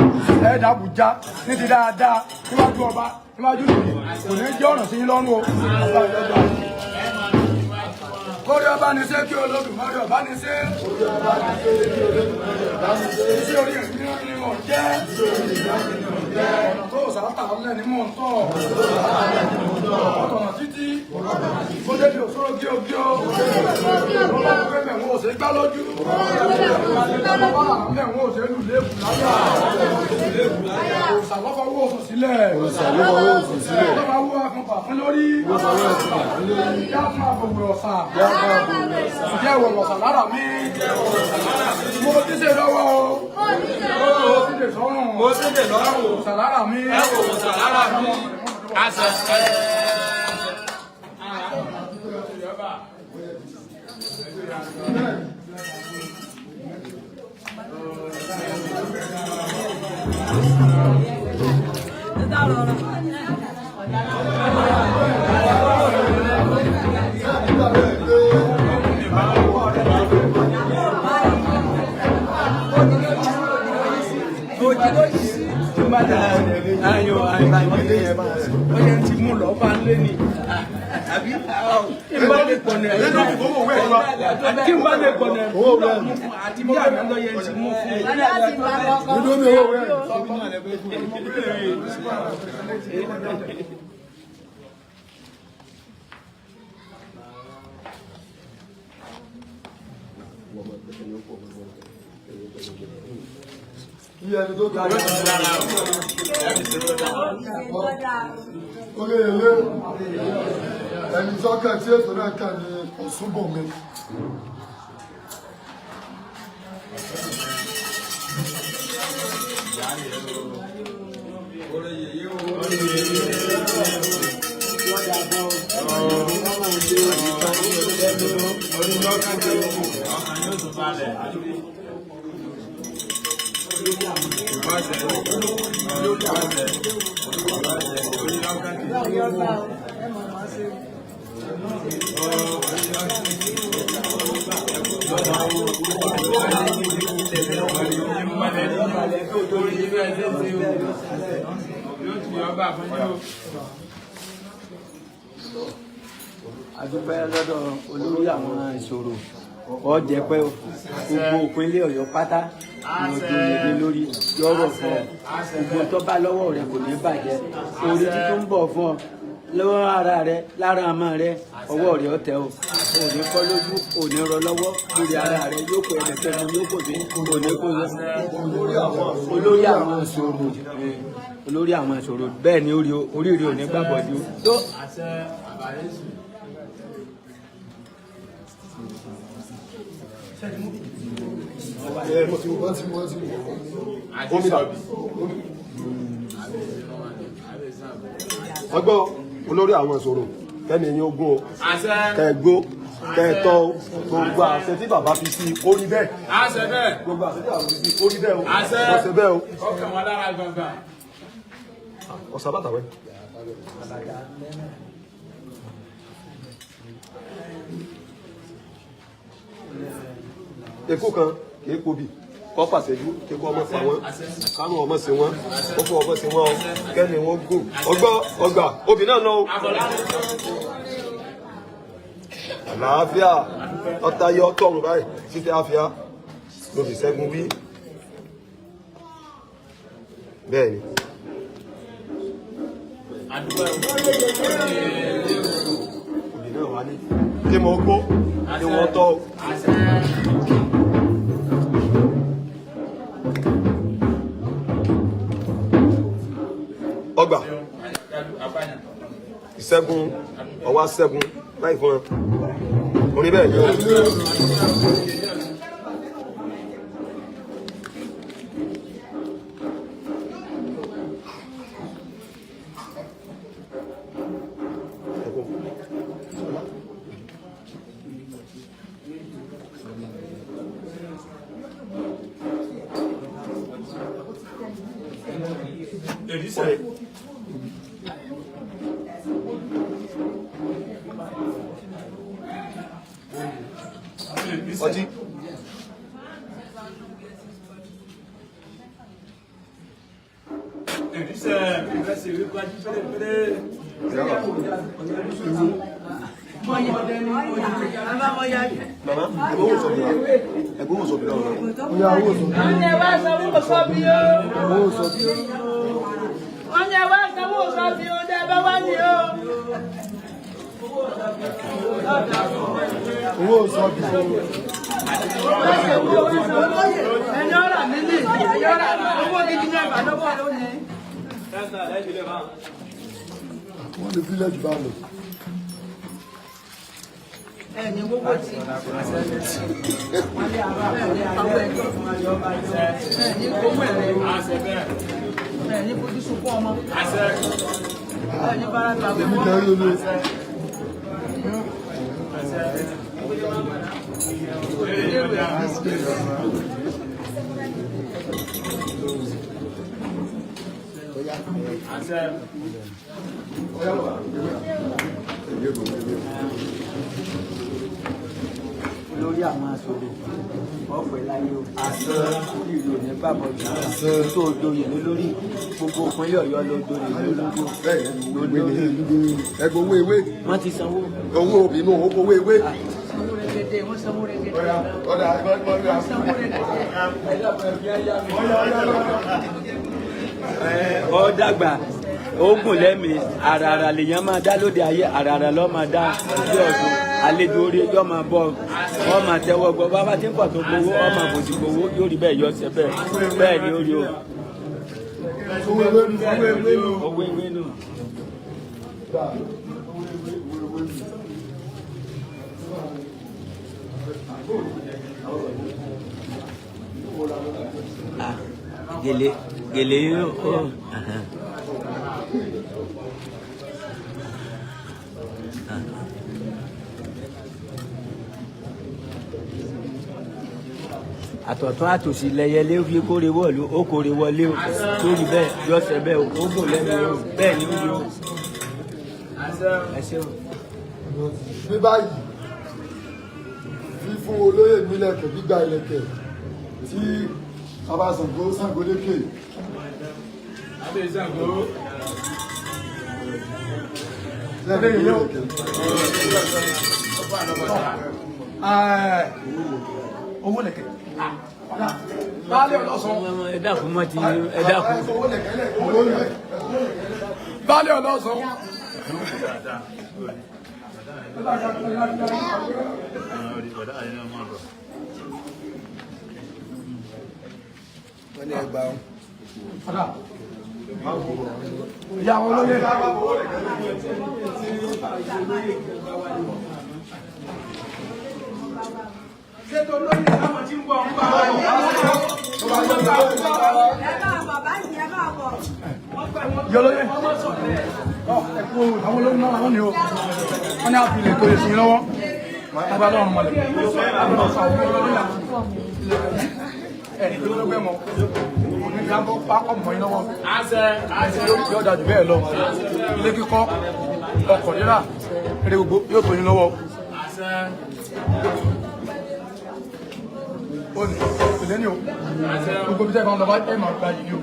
ẹ dé Àbújá ní ti dáadáa níwájú ọba níwájú ìlú kò ní jẹ́ ọ̀ràn sí yín lọ́rùn o. Kórí ọba ní ṣe kí Olódùmarè ọba ní ṣe. Iṣẹ́ orí ìrìn ní mò ń jẹ́. Ọ̀nà tó sáátà lẹ̀ ní mò ń tọ̀. Ọ̀tọ̀nà títí. Kó débi òṣòro gíogíó. Ọlọ́run pé mẹ̀wọ̀n ò ṣe gbá lójú. Ọlọ́run mẹ̀wọ̀n ò ṣe lù léèkù láyà. Òòṣà lọ́fọwọ́ oṣù sílẹ̀. Òòṣà ló fọwọ́ òsì sílẹ̀. Lọ́fọwọ́ akọ̀pà fún lórí. Yá fún àbòwò ọ̀sà. Yá fún àbòwò ọ̀sà. Ǹjẹ́ ìwọ̀ ọ̀sà lára mi? Mo ti ṣe lọ́wọ́ o. Mo ti ṣe sọ́rùn. Mo ti ṣe lọ́rùn. Òòṣà lára mi. Ẹ wò òòṣà lára mi. Àṣẹ. Nígbà bẹ́ẹ̀ pé Ayo, ayo, ayo. Ó yẹ ti mú lọ bá ń lé ni. Àbí? Kí n bá lè pọ̀nà ẹ̀. Kí n bá lè pọ̀nà ẹ̀. owó rẹ̀ Àti bí àná lọ yẹ ti mú fún mi. nínú mi owó rẹ̀. Kí ẹni tó ta orí ilé ẹni sọ́kà tí ètò náà kà ní Ọ̀ṣunbùnmi. Adúpẹ́ lọ́dọ̀ olórí àwọn ìṣòro ọjẹ́ pé gbogbo ìpínlẹ̀ Ọ̀yọ́ pátá ni ojú ìlédè lórí yọ̀rọ̀ fún ọ. Gbogbo tó bá lọ́wọ́ rẹ kò ní bàjẹ́. Orí títún ń bọ̀ fún ọ lọ́wọ́ ara rẹ, lára ọmọ rẹ, ọwọ́ rẹ ọ̀tẹ̀ o. Òní kọ́ lójú, òní rọ lọ́wọ́ lórí ara rẹ, yóò kó ẹ̀mẹ̀kẹ́ mu, yóò kó sí, òní kó lọ. Olórí àwọn ìṣòro, olórí àwọn ìṣòro, bẹ́ẹ̀ ni oríire òní gbàbọ̀dé tó. Ọgbọ́n olórí àwọn ìṣòro kẹ́mi ẹ̀yin ogún o, kẹ́ẹ̀gbó kẹ́ẹ̀tọ́ o, gbogbo àṣẹ tí bàbá fi sí ó rí bẹ́ẹ̀. Gbogbo àṣẹ tí bàbá fi sí ó rí bẹ́ẹ̀ o, ọ̀sẹ̀ bẹ́ẹ̀ o. Ọ̀sà bàtà wẹ́. Èkó kan kìí kóbi kọ́ pàṣẹjú kíkọ́ ọmọ pa wọ́n, káwọn ọmọ sí wọn, ó fún ọmọ sí wọn o, kẹ́ni wọn gùn. Ọgbọ́ ọgbà obì náà lọ o. Àlàáfíà ọ̀tayọ ọtọ̀run báyìí títí àfíà ló fi ṣẹ́gun wí. Bẹ́ẹ̀ ni. Obì náà wá ní. Kí mo gbó, kí wọ́n tọ́ o. Ọgbà ìṣẹ́gun ọwọ́ aṣẹ́gun láì fún ẹ orí bẹ́ẹ̀ ni ó. Ọtí. Màmá, ẹgbẹ́ òun sọ̀bì náà. Ẹgbẹ́ òun sọ̀bì náà. Oya owó sọ bí. Wọ́n ní ẹ wá sanwó sọ́bí o. Owó sọ bí. Wọ́n ní ẹ wá sanwó sọ́bí o, dẹ́ bá wá ní o. Owó sọ bí. Ẹni ọ̀rà mi ní, ẹni ọ̀rà owó gidi náà bà lọ́wọ́ lónìí. Wọ́n lè fílẹ̀ jù bá lọ. Ẹni owó tí. Ẹni owó ẹ̀rẹ́. Ẹni fojú sunkún ọmọ. Ẹni bára gbàgbé Èmi mọ́. kẹrí olú. Olórí àwọn aṣòro ọ̀pẹ láyé o, oríire ò ní bàbọ̀ jù tó doyè lé lórí gbogbo ìpínlẹ̀ Ọ̀yọ́ ló doyè lé lórí. Ẹgbẹ́ owó ewé. Wọ́n ti sanwó. Owó obì inú owó ewé. Sanwó rẹ̀gẹ̀dẹ̀, wọ́n sanwó rẹ̀gẹ̀dẹ̀. Ọ̀dà ọ̀dà. Sanwó rẹ̀gẹ̀dẹ̀. Ọ dàgbà oògùn lẹ́mìí, àràrà lèèyàn máa dá lóde ayé, àràrà lọ́ máa dá sí ọ̀dùn. Àlejò orí yóò máa bọ̀, ọ máa tẹ́wọ́ gbọ́, bá bá ti ń pọ̀ tó gbowó, ọ máa bòsì gbowó, yóò rí bẹ́ẹ̀ yọ ọsẹ bẹ́ẹ̀ bẹ́ẹ̀ ni ó rí o. Owó ewé nù. Owó ewé nù. Owó ewé nù. Owó ewé owó ewé nù. Ah, gèlè gèlè yóò ó. Àtọ̀tún àtòsí lẹyẹlé fi kórè wọ̀lú, ó kórè wọlé o, sórí bẹ́ẹ̀ yọ̀ọ̀sẹ̀ bẹ́ẹ̀ o, ó gùn lẹ́nu o, bẹ́ẹ̀ ni ó yọ. Ẹ ṣé o. Ní báyìí, Fífún olóyè nílẹ̀kẹ̀, gbígba ìlẹ̀kẹ̀ tí bàbá Ṣàngó Ṣàngólékè. Lẹ́yìn Owó lẹ̀kẹ̀. Baálé ọlọ́sàn. Ẹ dákun mọ́ ti ẹ dákun. Baálé ọlọ́sàn. Wọ́n ní ẹgbàá o. Ìyá àwọn olóyè. Ṣètò lóyè táwọn tí ń bọ̀ ń bá wa ní. Yọlóyè. Ẹ̀kú àwọn olóyè náà wọ́n ní o. Wọ́n ní àfilẹ̀ tó yẹ sí lọ́wọ́. Lágbàá lọ́rùn mọ́lẹ̀. Ẹni tó lọ́gbẹ́ mọ́. Òní ìyá bọ́ pákọ̀ mọ́ yín lọ́wọ́. Yóò dájú bẹ́ẹ̀ lọ. Ilé kíkọ́, ọkọ̀ rírà, eré gbogbo yóò tó yín lọ́wọ́. Ó ní ìlẹ́ ní o. Gbogbo bí sẹ́yìn bá ń lọ bá ẹ̀ máa gba yìí ní o.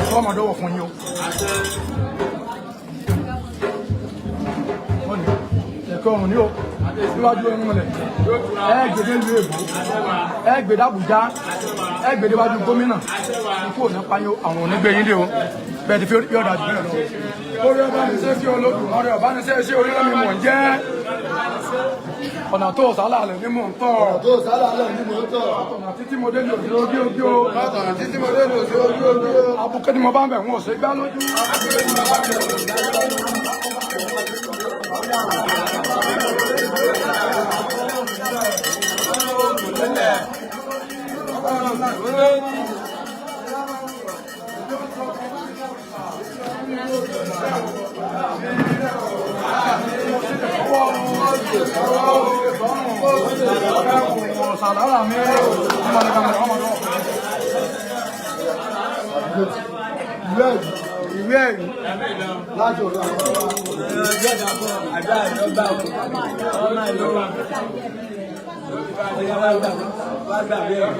Ọ̀ṣọ́ máa dọ́wọ̀ fún yín o. Ó ní ẹ̀kọ́ ọ̀run ní o. Níwájú ẹnu mọ̀lẹ̀. Ẹ gbèdé lu èbó. Ẹ gbèdé Àbújá. Ẹ gbèdé wájú gómìnà. Ikú ò ní pa yín o, àwọn ò ní gbé yín dé o. Bẹ́ẹ̀ ti fi yọ̀ dájú bẹ́ẹ̀ lọ. Orí ọba ní sẹ́ sí Olódùmarè, ọba ní sẹ́ sí orílẹ̀ mi mò ń jẹ́. Ọ̀nà tó sálà lẹ̀ ní mò ń tọ̀. Ọ̀nà tó sálà lẹ̀ ní mò ń tọ̀. Ọ̀nà títí mo dé ní òsì ojú ojú o. Ọ̀nà títí mo dé ní òsì ojú ojú o. Abùkẹ́ ni mo bá ń bẹ̀ wọ́n ò ṣe gbá lójú. Ìwé ẹ̀rí láti ọ̀dọ̀ àwọn Àdúrà ló gbà ó. Ọmọ ìlú. Ọya wá gbà wá gbà bí ẹ̀.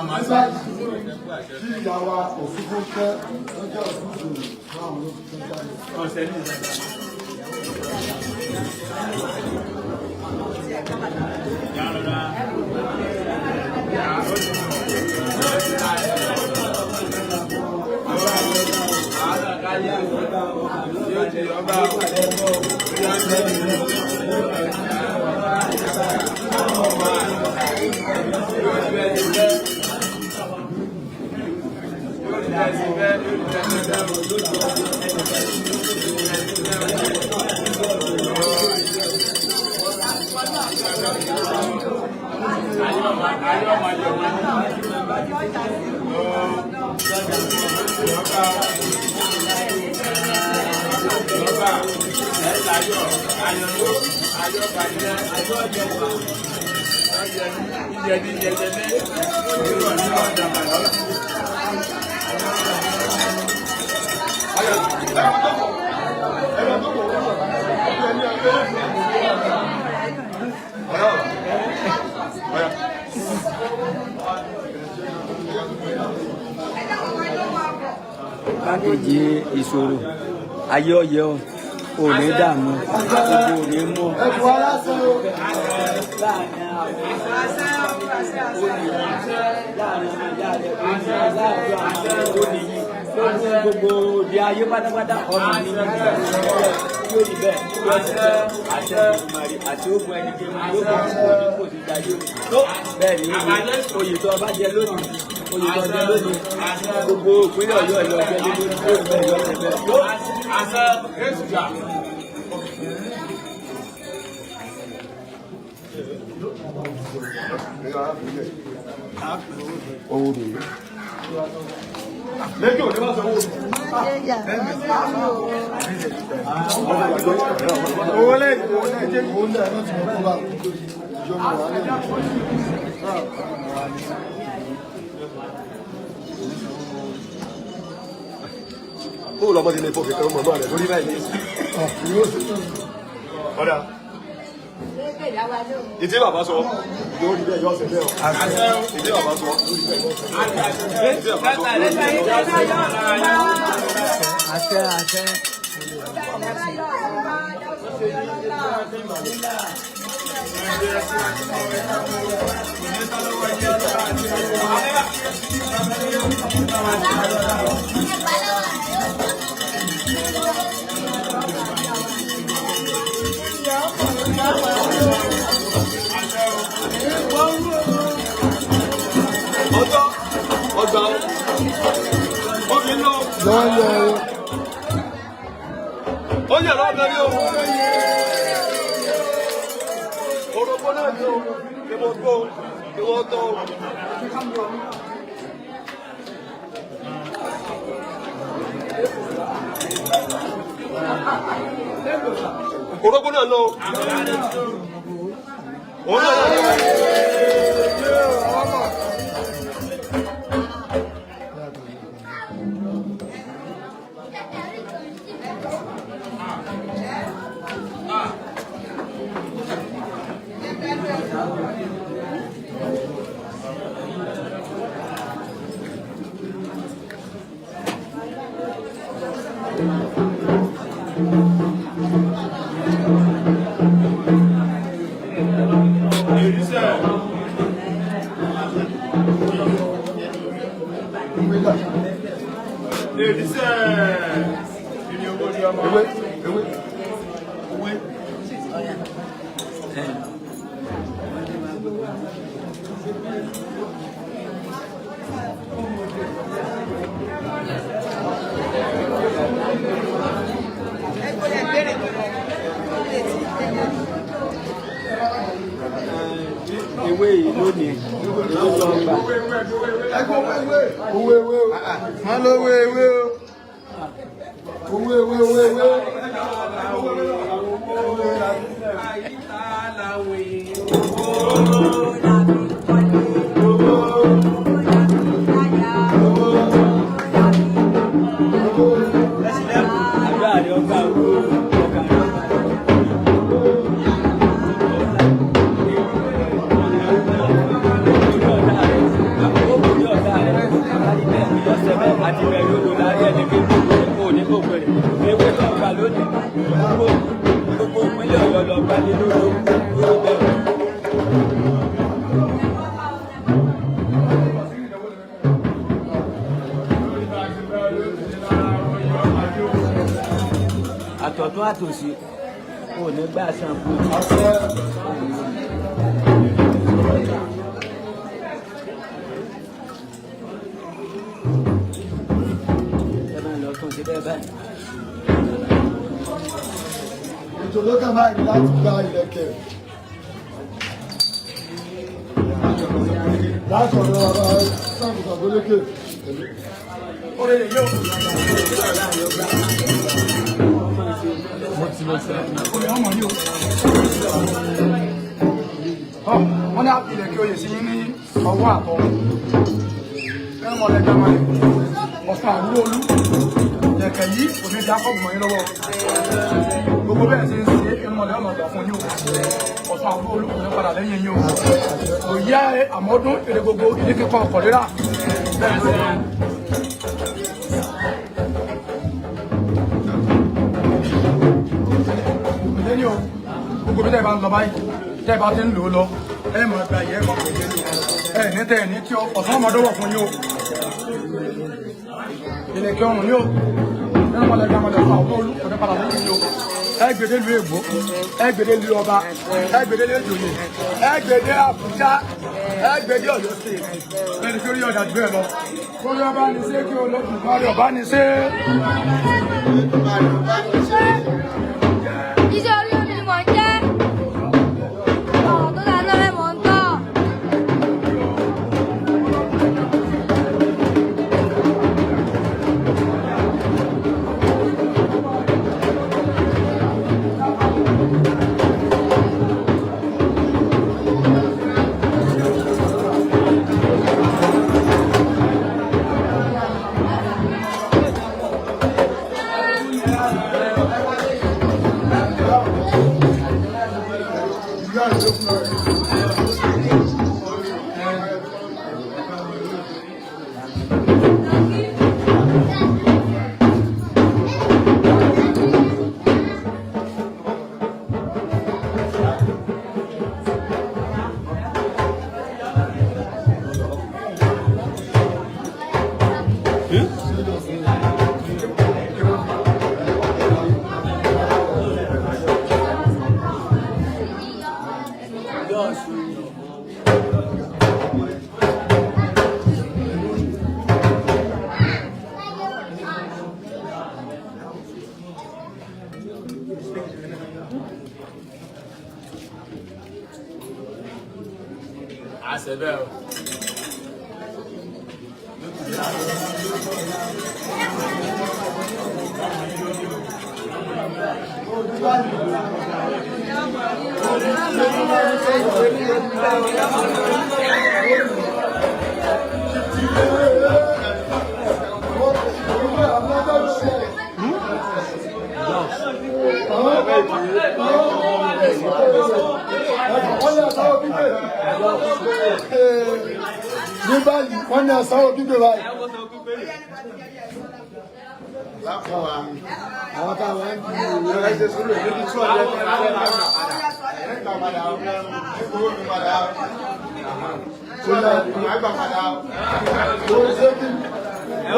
Nígbà tí ìyá wa Òṣùfúnkẹ́ lọ́jọ́ òṣùṣù fún àwọn olóṣùṣù jáde. Bákejì ìṣòro ayé ọyẹ ọ ò ní dààmú, gbogbo ò ní mú ọ. Ẹ̀bùn aláṣẹ o. Láàrin àwọn láàrin ọmọ ìyá rẹ ó ní láàrin àwọn ó ní yí gbogbo òde ayé pátápátá ọmọ mi ní yóò rí bẹ́ẹ̀ yóò rí bẹ́ẹ̀ àṣẹ Olódùmarè àti ogun ẹni jẹ mọ yóò bọ kó ní kò sí dájú tó bẹ́ẹ̀ ni oyè tó ọba jẹ lónìí, oyè tó jẹ lónìí, gbogbo ìpínlẹ̀ Ọ̀yọ́ ìlọ jẹ lónìí, yóò rí bẹ́ẹ̀ yóò rí bẹ́ẹ̀. Owó rèé. Lẹ́jọ́ òní má sanwó. Owó lẹ́yìn owó lẹ́yìn. Owó lẹ́yìn náà ti mọ̀ kó bá ìjọba wà lẹ́yìn. Kó o lọ́mọdé lè fòfin kan mọ̀mọ́ rẹ̀ lórí báyìí. Ọ̀dà. Ìdí bàbá sọ, yóò rí bẹ́ẹ̀ yóò ṣe bẹ́ẹ̀ o. Ìdí bàbá sọ, yóò rí bẹ́ẹ̀ yóò ṣe bẹ́ẹ̀. Ìdí bàbá sọ, yóò rí bẹ́ẹ̀ yóò ṣe bẹ́ẹ̀. Àṣẹ àṣẹ. Ọjọ́ ọgbà obì lọ. Lọ́yọ̀ Ó yẹ lọ́gbà ní o. Orógbó náà ní o. Kí wọ́n gbó, kí wọ́n tọ́ o. Orógbó náà lọ. Òun náà lọ. Ewé ewé. Ewé yìí lónìí ló lọ gbà. Owó ewé o. Wọ́n lówó ewé o. Owó ewé owó ewé. Àdúrà rẹ̀ ọgbà owó ọkà rẹ̀ ọgbà. Àti bẹ̀rẹ̀ odò láyé ẹni pé kò ní kò pẹ̀lú. Ewé tó gbà lónìí, gbogbo ìpínlẹ̀ Ọ̀yọ́ lọ gbà lé lórí lórí bẹ̀rẹ̀. Àtọ̀tún àtòsí kò ní gbà san kú. Ẹ máa lọ tún sí bẹ́ẹ̀ báyìí. Ètò ló kàn báyìí láti gba ìlẹ̀kẹ̀. Láti ọ̀dọ̀ bàbá Sáàmù Sàgbólékè. Wọ́n ní ilẹ̀ kí oyè sí yín ní ọwọ́ àtọ́. Ẹnu mọ̀lẹ́ gbàmọ̀lẹ̀. Ọ̀sán àrúwò olú. Ìlẹ̀kẹ̀ yìí kò ní di akọ́bù mọ́ yín lọ́wọ́. Gbogbo bẹ́ẹ̀ ṣe ń ṣe ẹnu mọ̀lẹ́ ọmọ ọgbà fún yín o. Ọ̀sán àrúwò olú kò ní padà lẹ́yìn yín o. Òye àmọ́dún èrè gbogbo ìdí kíkọ́ ọkọ̀ rírà. Bẹ́ẹ̀ ló ń lẹ́ni o. Gbogbo bí tẹ́ bá ń lọ báyìí, tẹ́ bá ti ń lò ó lọ, ẹ mọ̀ ẹgbẹ́ ayé ẹ mọ̀ pé ẹ ní tẹ́ ẹ ní tí ọ̀sán ọmọdé wọ̀ fún yín o. Ìlẹ̀kẹ̀ ọrùn ni o. Nínú mọ̀lẹ́ gbà mọ̀lẹ́ fún àwọn olùkọ́ ní padà lẹ́yìn yín o. Ẹ gbèdé lu Ègbó, ẹ gbèdé lu ọba, ẹ gbèdé lu Ìjòyè, ẹ gbèdé Àbújá, ẹ gbèdé Ọ̀yọ́ State. Bẹ́ẹ̀ni kí orí ọ̀dà jù bẹ́ẹ̀ lọ. Kórí ọba ní ṣé kí Olódùmarè ọba ní ṣé. Iṣẹ́ orí omi ni mò ń jẹ́. Ọ̀rọ̀ tó dáa lọ́rẹ́ mò ń tọ̀. Àṣẹ bẹ́ẹ̀ o. Ní báyìí wọ́n ní àsáwọ̀ gbígbé báyìí. Àwọn táwọn ń bí Ẹ ṣe sùúrù, èmi ní 200 naira padà. Ẹ gbà padà o. Ẹ gbowó mi padà o. 200 màá gbà padà o. Ó ṣe kí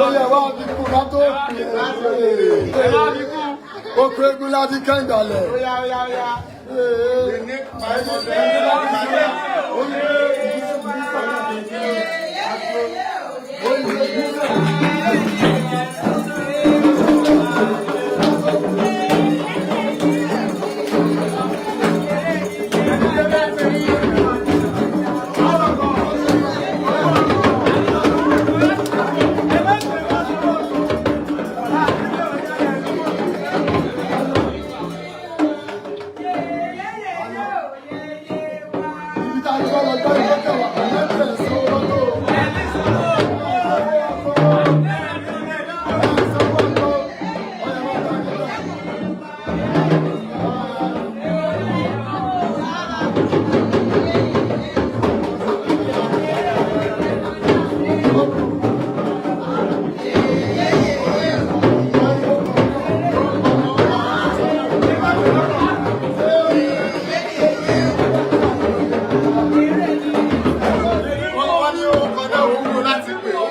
ó yẹ wá fi kú ká tó pè é. Ó pé egun láti kẹ́ńdàlẹ̀. Ó yá, ó yá, ó yá. We need 500 naira. Ibi tá a ti wá lọ gbọ́ ìwé kẹwàá, ẹ̀yẹ́ bẹ̀rẹ̀ sí owó lọ́tọ̀. Wọ́n ní ó kọjá òun kú láti pè ó.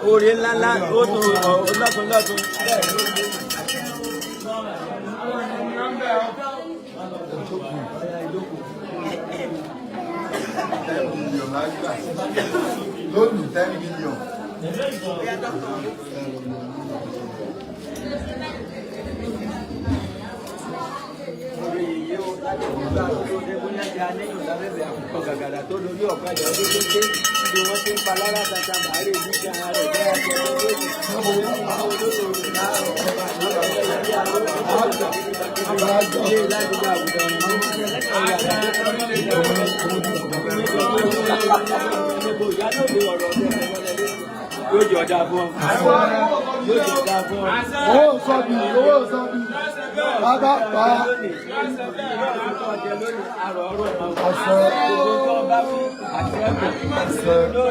Oore ńláńlá ó tún lọ́tún lọ́tún. Lónìí 10 million. Oore yìí ó láti ìgbà tó dé bóyá jẹ́ aníyàn lábẹ́bẹ̀ àkùkọ gàgàrà tó lórí ọ̀kadà ọdún tó dé bí wọ́n ti ń pa lára tata màárè ní ti ara rẹ̀ bẹ́ẹ̀ ṣe ń lé ní yóò jọ dáa fún ọ. Yóò jọ dáa fún ọ. Owó sọ́bì, owó sọ́bì, bàbá pa àṣẹ.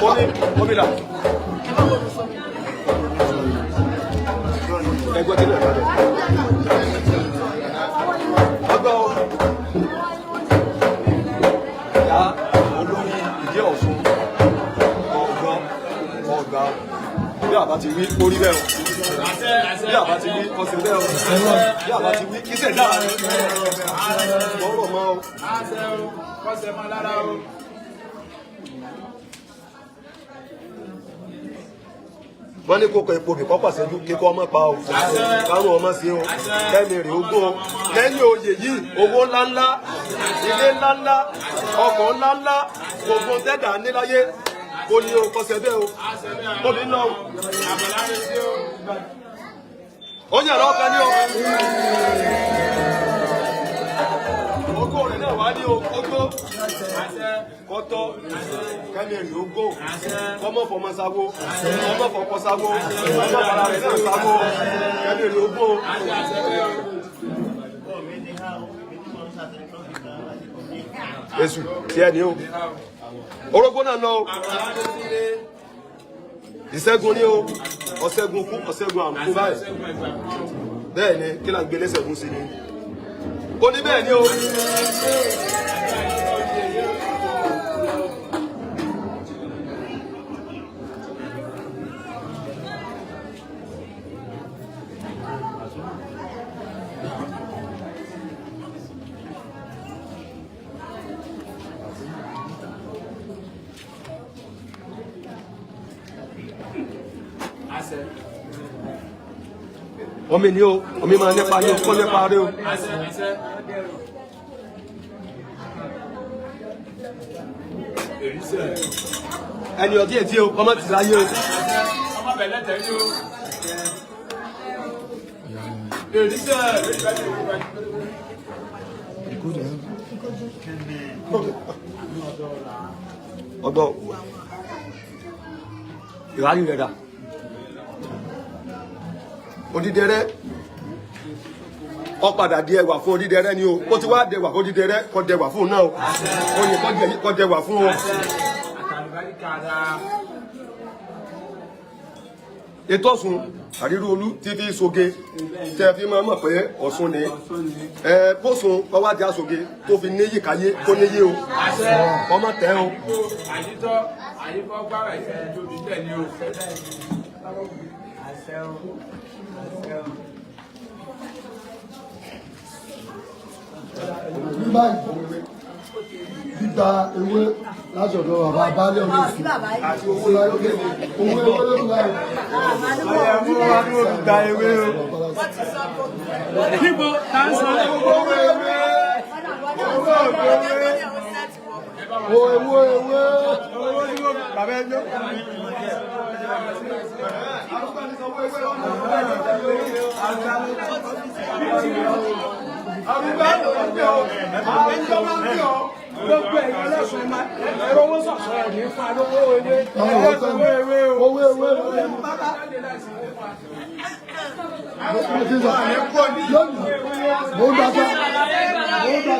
Omi omi la. Ẹgbẹ́ tí náà rẹ̀. Ọgbà o. Ìyá olórí ìdí Ọ̀ṣun ọ̀gbọ́n ọ̀gbà bí àbá ti wí orí bẹ́ẹ̀ o. Bí àbá ti wí ọ̀sẹ̀ bẹ́ẹ̀ o. Bí àbá ti wí kí sẹ̀ dára rẹ̀. Ọ̀rọ̀ mọ́ o. Àṣẹ o, kọ́sẹ̀ mọ́ lára o. Wọ́n ní kókó epo bì kọ́ pàṣẹjú kíkọ́ ọmọ pa o, kárùn ọmọ sí o, kẹ́mi rè ogún o. Lẹ́yìn oyè yìí, owó ńláńlá, ilé ńláńlá, ọkọ̀ ńláńlá, gbogbo tẹ́dà níláyé kò ní o kọsẹ̀ bẹ́ẹ̀ o, kóbi náà o. Ó yàrá ọkàn ní o. Ogó rẹ̀ náà wá ní o, ogó kọ́tọ́ kẹ́mi rè ogó, kọ́mọ fọmọ sáwó, kọ́mọ fọkọ sáwó, kọ́mọ fara rẹ̀ náà sáwó, kẹ́mi rè ogó. Èṣù tí ẹ ní o, orógbó náà lọ o, ìṣẹ́gun ní o, ọ̀ṣẹ́gun kú, ọ̀ṣẹ́gun àrùn kú báyìí. Bẹ́ẹ̀ ni, kí là ń gbé lẹ́sẹ̀gún sí ni. Ó ní bẹ́ẹ̀ ni o. Omi ni o, omi máa nípa ní o, kó nípa rí o. Ẹni ọdí ètí o, ọmọ ti láyé o. Ọmọ bẹ̀lẹ̀ tẹ̀lé o. Èrìsẹ̀ Ọgbọ́n ìrárí rẹ̀ dà. Odídẹrẹ́ ó padà di ẹwà fún odídẹrẹ́ ni o, ó ti wá dẹwà fún odídẹrẹ́, kó dẹwà fún náà o, oyè kó dẹwà fún o. Ètò Ọ̀ṣun àrírí olú tí fi soge tẹ́ fi máa mọ̀ pé Ọ̀ṣun ni ẹ bóṣun ọwọ́ àti aṣoge tó fi níyì káyé kó níyì o, ọmọ tẹ o. Àyítọ́ àyíkọ́ gbára ìfẹ́ tóbi bẹ́ẹ̀ ni o. Ní báyìí, gbígba ewé láti ọ̀dọ̀ bàbá baálé olóṣù. Owó ewé ló ń báyìí. Gba ewé o. Níbo tá ń sọ? Owó ewé. Owó ewé. Owó ewé. Owó tí mo bàbá ẹjọ́. Gbogbo ẹ̀yin ọlọ́sùn ẹ̀ máa ẹ̀rọ owó sọ̀sọ̀ ẹ̀ ní fún alówó ewé. Owó ewé owó ewé. Lónìí, mo ń gba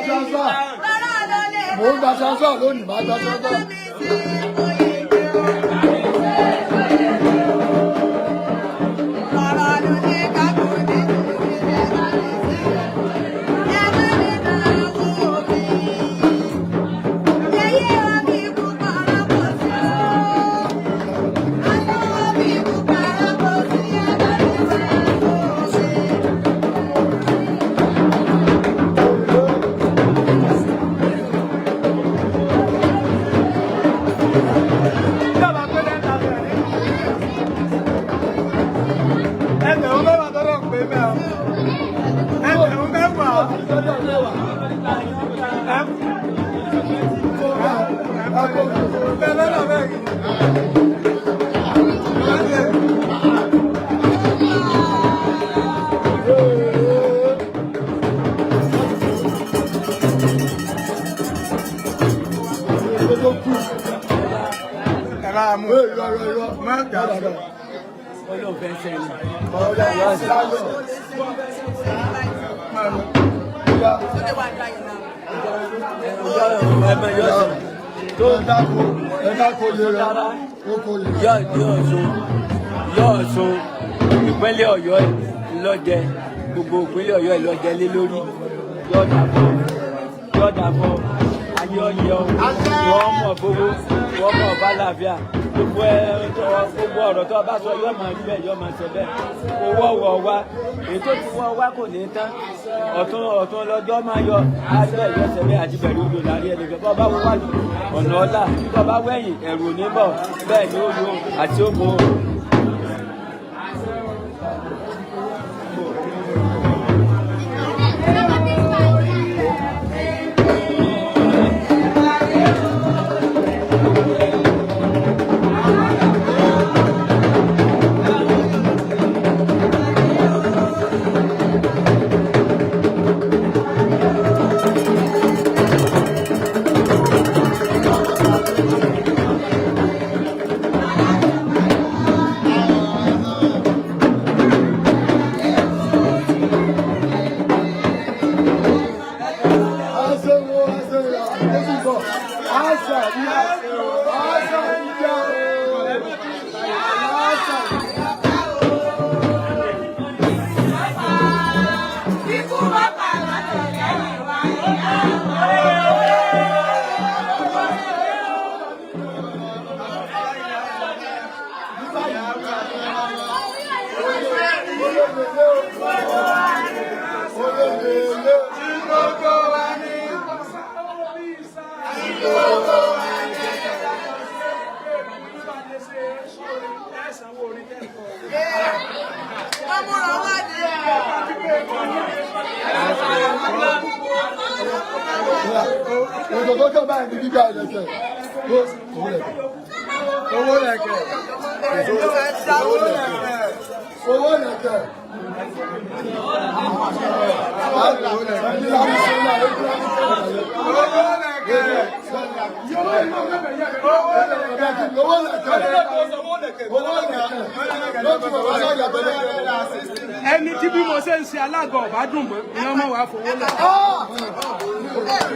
transfer. Mo ń gba transfer lónìí, màá gba transfer. Thank you. Irọ́ irọ́ irọ́. Má dà sọ. Ọlọ́run fẹ́ sẹ́yìn. Ọ̀rọ̀ láyọ̀. Tó Ẹ dáko lè rẹ. Ó kò lè rẹ. Yọ Ọ̀ṣun ìpínlẹ̀ Ọ̀yọ́ lọ́jẹ, gbogbo ìpínlẹ̀ Ọ̀yọ́ lọ́jẹ lé lórí. Yọ̀dà fún ayé ọ̀yọ́, wọ́n mọ̀ fowó, wọ́n mọ̀ bálàáfíà. Gbogbo ẹ gbogbo ọ̀rọ̀ tó bá sọ yóò máa rí bẹ́ẹ̀, yóò máa ṣe bẹ́ẹ̀. Owó ọ̀wọ̀ wa, ètò tí wọ́n wá kò ní tán. Ọ̀tún ọ̀tún lọ́jọ́ máa yọ àbẹ̀ yọ sẹ́bẹ̀ àti bẹ̀rù odò láàrin ẹnìkan. Bọ́ bá wọ́n wájú ọ̀nà ọ̀la, bọ́ bá wẹ̀yìn ẹ̀rù ò ní bọ̀, bẹ́ẹ̀ ni ó yọ àti ó bo. Àṣẹ wo àṣẹ ìyá àṣẹ ìbọ̀ àṣà ìyá àṣà ìyá àṣà ìyá. Ètò tó kàn báyìí ní gbígbà ìlẹ̀kẹ̀. Owó lẹ̀kẹ̀. Owó lẹ̀kẹ̀. Owó lẹ̀kẹ̀. Owó lẹ̀kẹ̀. Owó lẹ̀kẹ̀. Owó lẹ̀kẹ̀. Owó lẹ̀kẹ̀. Lójú bàbá sáyà tẹ́lẹ̀. Ẹni tí bí mo ṣe ń ṣe alága ọ̀bá dùn mọ́ ni wọ́n máa wà fowó lẹ̀. Owó lẹ̀kẹ̀.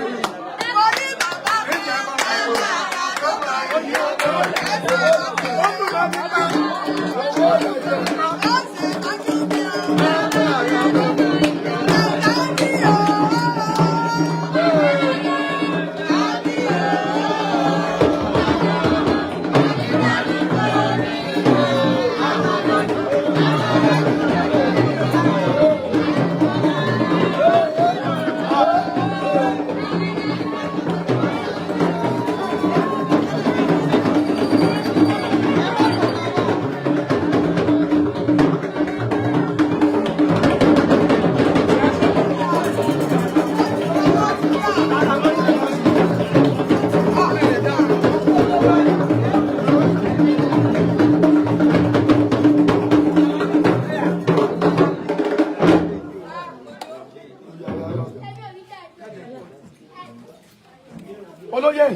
Olóyè,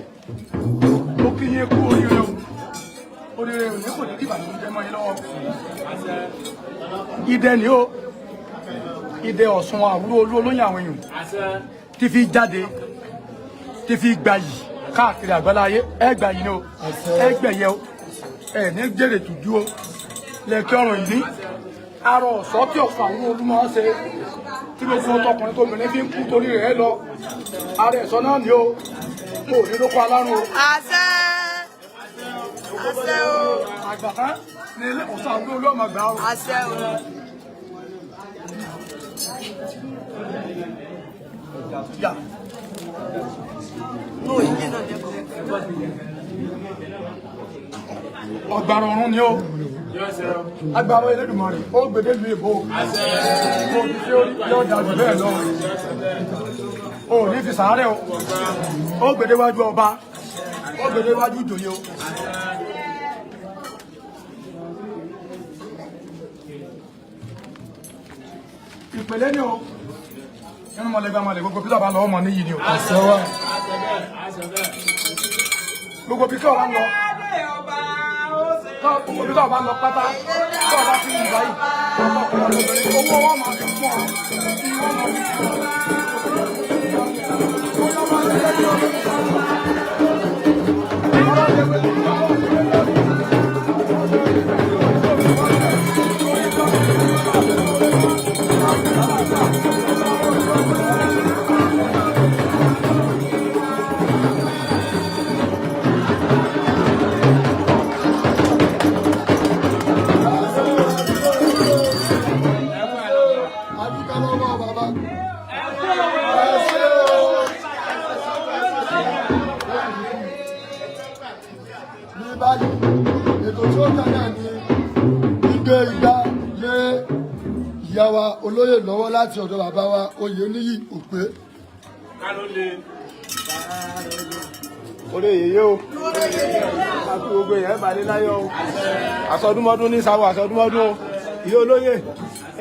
mo kí yín kú oríire o. Oríire òní kò ní dìbà tó ń jẹ mọ́ yín lọ́wọ́. Idẹ ni o, idẹ Ọ̀ṣun àwúrò olú olóyè àwọn èèyàn tí fi jáde, tí fi gbayì káàkiri àgbáláyé. Ẹ gbayì ni o, ẹ gbẹ̀yẹ o, ẹ ní jèrè tùjú o. Lẹ́kẹ́ ọ̀rọ̀ yìí ní arọ ọ̀sọ́ tí Ọ̀ṣun àwúrò olú máa ń ṣe, tí gbogbo tọkùnrin tóbìnrin fi ń kú torí rẹ̀ lọ. Ara ẹ̀sọ́ náà ni o, kò ní lóko alárùn o. Àṣẹ. Àṣẹ o. Àgbà ní ilé Ọ̀ṣun àwúrò olú ọmọ àgbà o. Àṣẹ o. Yà. Ọgbàrá ọ̀run ni ó, agbára Elédùmarè ó gbèdé lu ìbò ó fi ó yọ dájú bẹ́ẹ̀ lọ. Ó ní fi sàárẹ̀ o, ó gbèdé wájú ọba, ó gbèdé wájú ìjòyè o. Ìpèlè ni o, inú mọ̀lẹ́gbà mọ̀lẹ́ gbogbo pílọ̀ bá lọ ọmọ níyì ni o. Àṣẹ wa. Gbogbo pílọ̀ bá lọ. Adé ọba. Omi tó bá lọ pátá tó bá ti ń báyìí ọkọ ọkùnrin owó wọn máa fi fún ọ ìwọ máa fi fún ọ. Adúpẹ́ lọ́wọ́ bàbá. Ẹ ṣé o. Ní báyìí, ètò tí ó kàn náà ni gbígbé igbá lé ìyá wa olóyè lọ́wọ́ láti ọ̀dọ̀ bàbá wa Oyèníyì Òpé. Orí yèyé o, àti gbogbo èèyàn balẹ̀ láyọ̀ o, àsọdúnmọ́dún ní sáwọ́ àsọdúnmọ́dún o, ìyá olóyè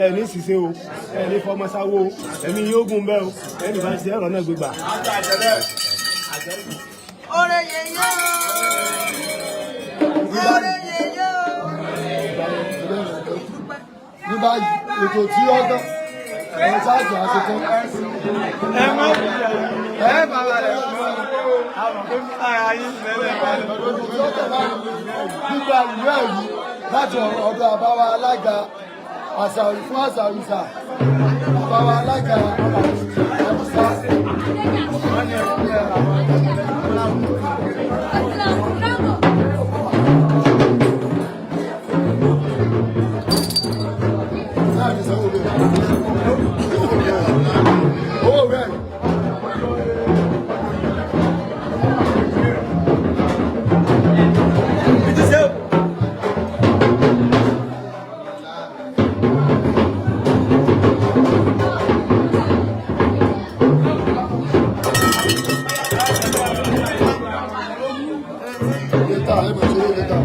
ẹ̀ ní ṣìṣe o, ẹ̀ ní fọmọ sáwọ́ o, ẹ̀mí yóò gùn bẹ́ẹ̀ o, ẹ̀mí bá ń ṣe ẹ̀rọ náà gbégbà. Ore yeye o. Ore yeye o. Ní báyìí, ètò tí ó kàn ẹ̀rọ sáàtì àṣetán. Ẹ má ẹ bàbá rẹ̀ ara yín lẹ́lẹ̀ balẹ̀. Ètò tí ó kàn báyìí ni gbígba ìwé ẹ̀rí láti ọ̀dọ̀ àbáwá alága àṣàrì fún àṣàrìṣà àbáwá alága àbùsà. Láàrin sanwó rẹ̀. Owó rẹ̀. Lẹ́tà ẹ̀ mọ̀ sí owó lẹ́tà.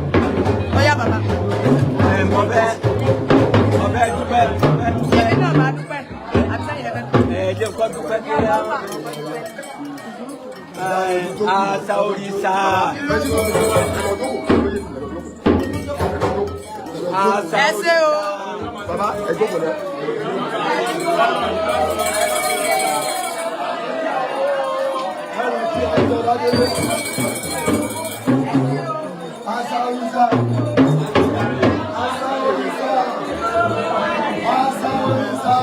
Ọya bàbá. Mo fẹ́ mo fẹ́ dúpẹ́ mo fẹ́ dúpẹ́. Èmi náà máa dúpẹ́. Àbí sẹ́yìn lẹ́fẹ́. Ẹ jẹ́ kó dúpẹ́ kí ẹ. Àṣà òrìṣà. Àṣà Ẹ ṣé o. Bàbá ẹ jókòó náà. Ẹ̀rọ tí a jọ ládélé. Àṣà òrìṣà. Àṣà òrìṣà. Àṣà òrìṣà.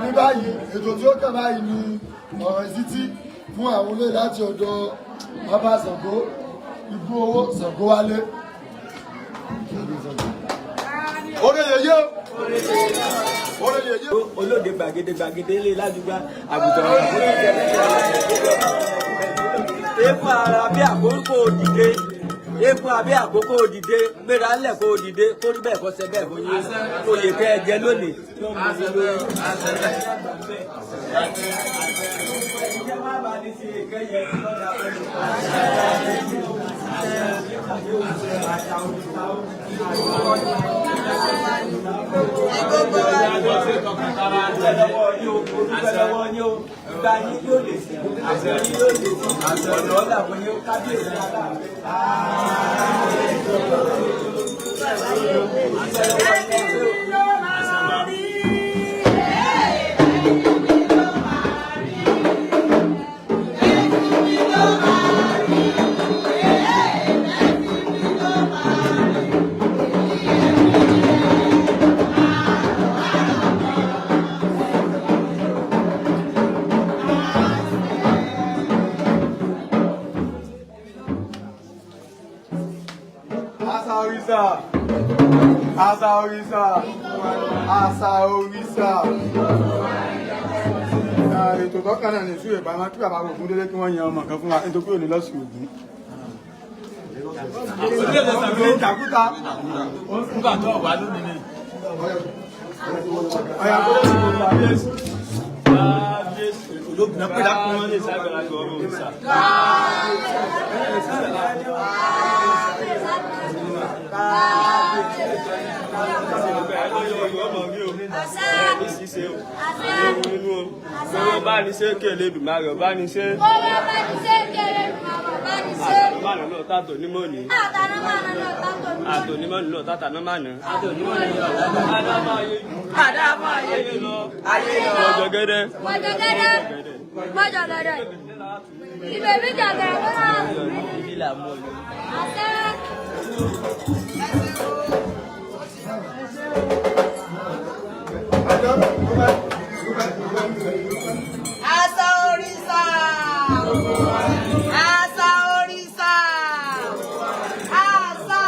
Ní báyìí, ètò tí ó kàn báyìí ni ọ̀rọ̀ ìsítí fún àwọn olóyè láti ọ̀dọ̀ bàbá Ṣàngó, Igbó owó Ṣàngó wálé. Orí yèyé o. Orí yèyé o. Olóde gbàgede gbàgede lé ládùúgbà àgùntàn eégún ara bí àkókò òdìdé, eégún abẹ́ àkókò òdìdé, gbéra ńlẹ̀ kó òdìdé, kó rí bẹ́ẹ̀ kó ṣe bẹ́ẹ̀ fún yín, oyè tẹ́ ẹ jẹ lónìí yóò mú yín lórí. Gbogbo wa. Dúpẹ́ lọ́wọ́ yín o, dúpẹ́ lọ́wọ́ yín o, ìgbà yín yóò lè sí, àṣẹ yín yóò lè sí, ọ̀nà ọ̀là fún yín o, kábíyèsí aláàfin. Ẹni ló máa rí. Àṣà òrìṣà. Àṣà òrìṣà. Àṣà òrìṣà. Ètò tọ́ka náà ní ìṣúrè pamọ́ kí bàbá Ògúndélé kí wọ́n yan ọmọ kan fún wa nítorí òní lọ́sùn Ògún. Ìjàkúta. Nígbà tó wà lónìí ni. Ọ̀yà kó lè sùn Kábíyèsí. Kábíyèsí. Ológun náà pẹ̀lú àkùnrin lè sábẹ̀rẹ̀ àgbọ̀ ọ̀rọ̀ òrìṣà. Owó bá ní ṣe kèlè bìmá rẹ̀ bá ní ṣe. Owó bá ní ṣe kéré màmá bá ní ṣe. Bá mànà náà tàtò nímọ̀ ní. Àtò nímọ̀ ní náà tàtà náà mànà. Àtò nímọ̀ ní náà tàtà náà mànà. Ayé lọ. Mọ̀jọ̀gẹ́dẹ́. Mọ̀jọ̀gẹ́dẹ́. Mọ̀jọ̀gẹ́dẹ́. Ìbèbí jọ̀gẹ̀rẹ̀ tó náà. Àṣẹ. Àṣà òrìṣà. Àṣà òrìṣà. Àṣà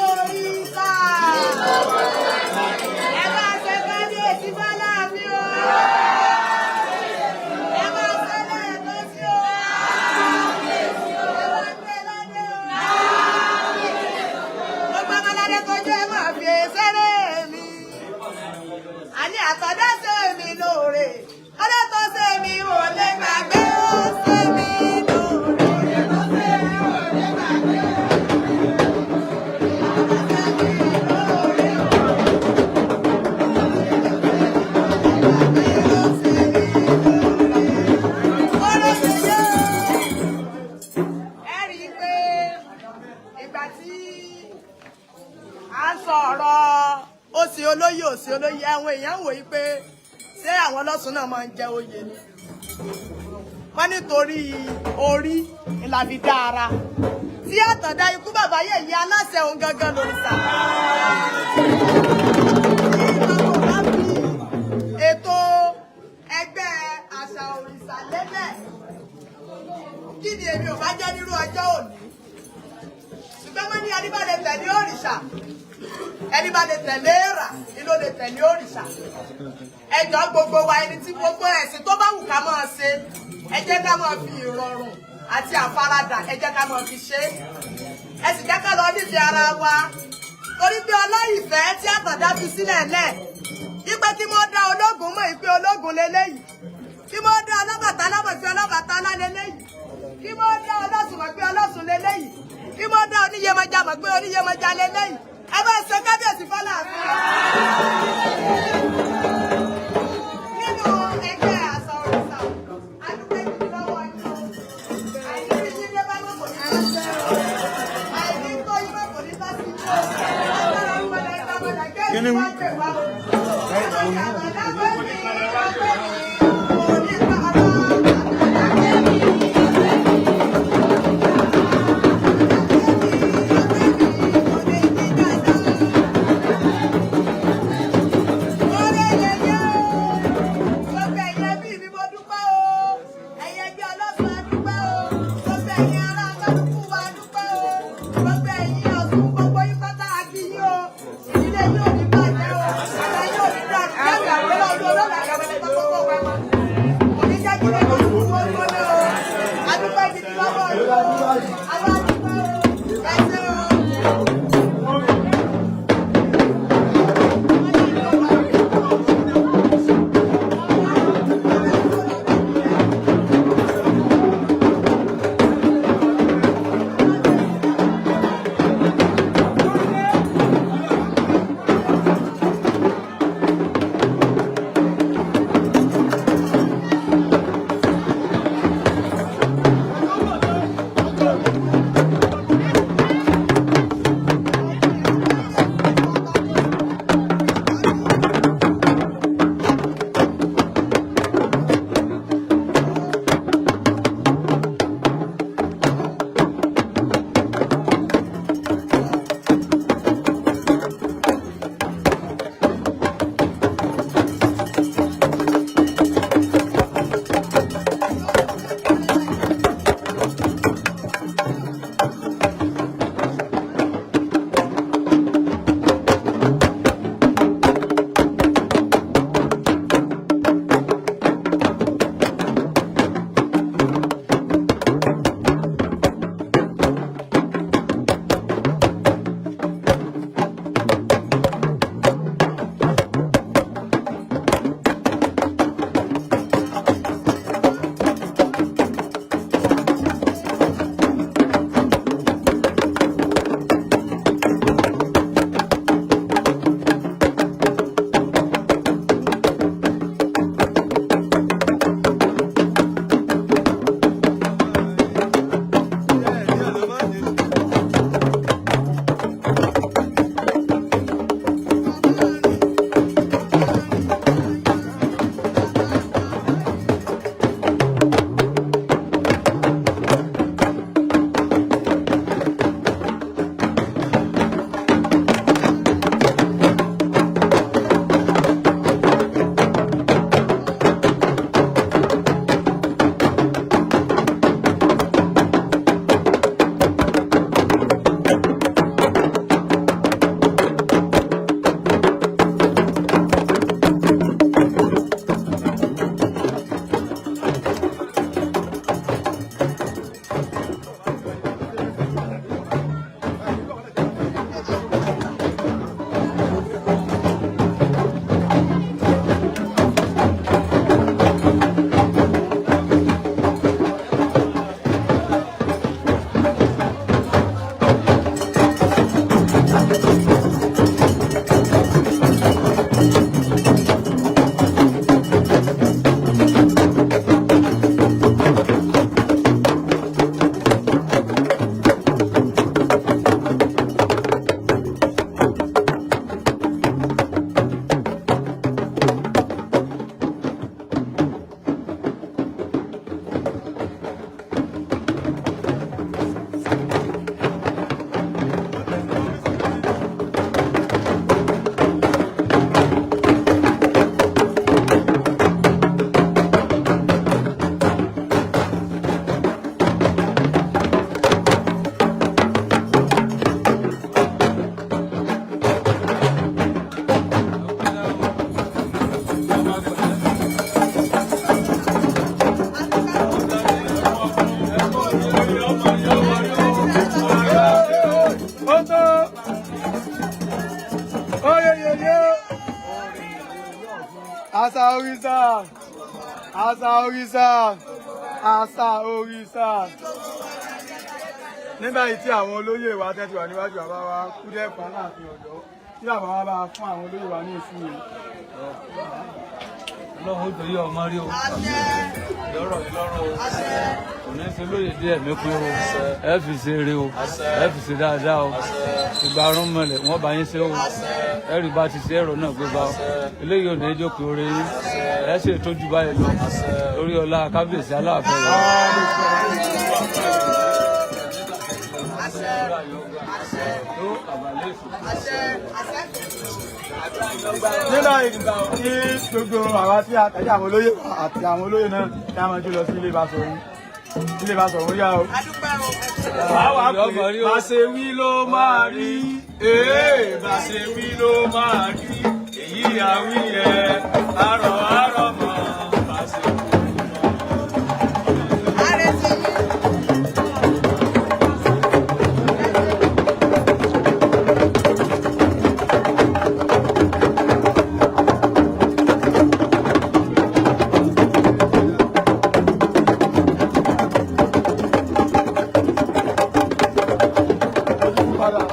òrìṣà. Ẹ bá ṣe kábíyèsí Bọ́lá mi o. Ẹ bá ṣe lẹ́ẹ̀kan sí o. Ẹ bá gbé ládé o. Gbogbo ọmọládé kojú ẹ máa fi ṣeré mi. Àní àtọ̀dá ṣe mi lóore. Ọlọ́tọ̀ ṣe mi ò lè gbàgbé ó ṣe mi lóore. Ọlọ́tọ̀ ṣe mi ò lè gbàgbé. Ẹ rí i pé ìgbà tí à ń sọ ọ̀rọ̀ òsì olóyè òsì olóyè àwọn èèyàn wò yí pé ṣé àwọn ọlọ́sùn náà máa ń jẹ oyè ni wọ́n nítorí orí ni la fi dá ara tí àtàndá ikú bàbá yèyí aláṣẹ òun gangan lòrìṣà. Tí bàbá bá fi ètò ẹgbẹ́ àṣà òrìṣà lélẹ̀ kí ni èmi ò bá jẹ́ nírú ọjọ́ òní ṣùgbọ́n wọ́n ní ẹni bá lè tẹ̀lé òrìṣà ẹni bá lè tẹ̀lé èrà ni ló lè tẹ̀lé òrìṣà ẹjọ́ gbogbo wa ẹni tí gbogbo ẹ̀sìn tó bá wù ká máa ṣe ẹ jẹ́ ká máa fi ìrọ̀rùn àti àfaradà ẹ jẹ́ ká máa fi ṣe é ẹ sì jẹ́ ká lọ nífẹ̀ẹ́ ara wa torí pé ọlọ́ìfẹ́ tí àtàndá fi sílẹ̀ lẹ̀ ipe kí mo dá ológun mọ̀ ìpè ológun leléyìí kí mo dá ọlọ́bàtálá mọ̀ ìpè ọlọ́bàtálá leléyìí kí mo dá ọlọ́sùn mọ̀ pé ọlọ́sùn leléyìí kí mo dá oníyemọja mọ̀ pé oníyemọja leléyìí ẹ bá ṣe kábíyèsí fọlá àfin. Nínú ẹgbẹ́ àṣà òrìṣà, adúpẹ́ gidi lọ́wọ́ yín o. Àìní rí yín dé bá mọ̀ kò ní bá ṣe o. Àìní tó yín mọ̀ kò ní bá sí yín o. Agbára ń padà ìta padà gbé ìlú wá gbè wá o. Àtàndá gbé mi, gbé mi, kò ní bá a lọ. Àtàndá gbé mi, gbé mi. Oye yeye. Àṣà òrìṣà. Àṣà òrìṣà. Àṣà òrìṣà. Ní báyìí tí àwọn olóyè wa tẹ́tí wà níwájú bàbá wa Kúdẹ̀pá Aláàfin Ọ̀yọ́, tí bàbá wa bá fún àwọn olóyè wa ní ìsúre. Ọlọ́run ó jòyè ọmọ rí o, lọ́rọ̀ yìí lọ́rọ̀ o, kò ní ṣe lóye díẹ̀ mí pé o, ẹ fi ṣe eré o, ẹ fi ṣe dáadáa o. Ìgbà arún mọlẹ̀ wọ́n bá yín ṣe o, ẹ rí bá ti ṣe ẹ̀rọ náà gbé bá o. Eléyìí ò ní jókòó oore yín, ẹ sì tójú báyìí lọ lórí ọlá kábíyèsí Aláàfin rẹ. Nígbà tí gbogbo àwa tí a tẹ̀lé àwọn olóyè wa àti àwọn olóyè náà kí a máa jó lọ sí ilé Basọ̀run. Ilé Basọ̀run yá o. Àwa pè bá ṣe wí ló máa rí, ee bá ṣe wí ló máa rí, èyí àwí ẹ, àrọ̀ àrọ̀ mọ̀ bá ṣe wí. Padà.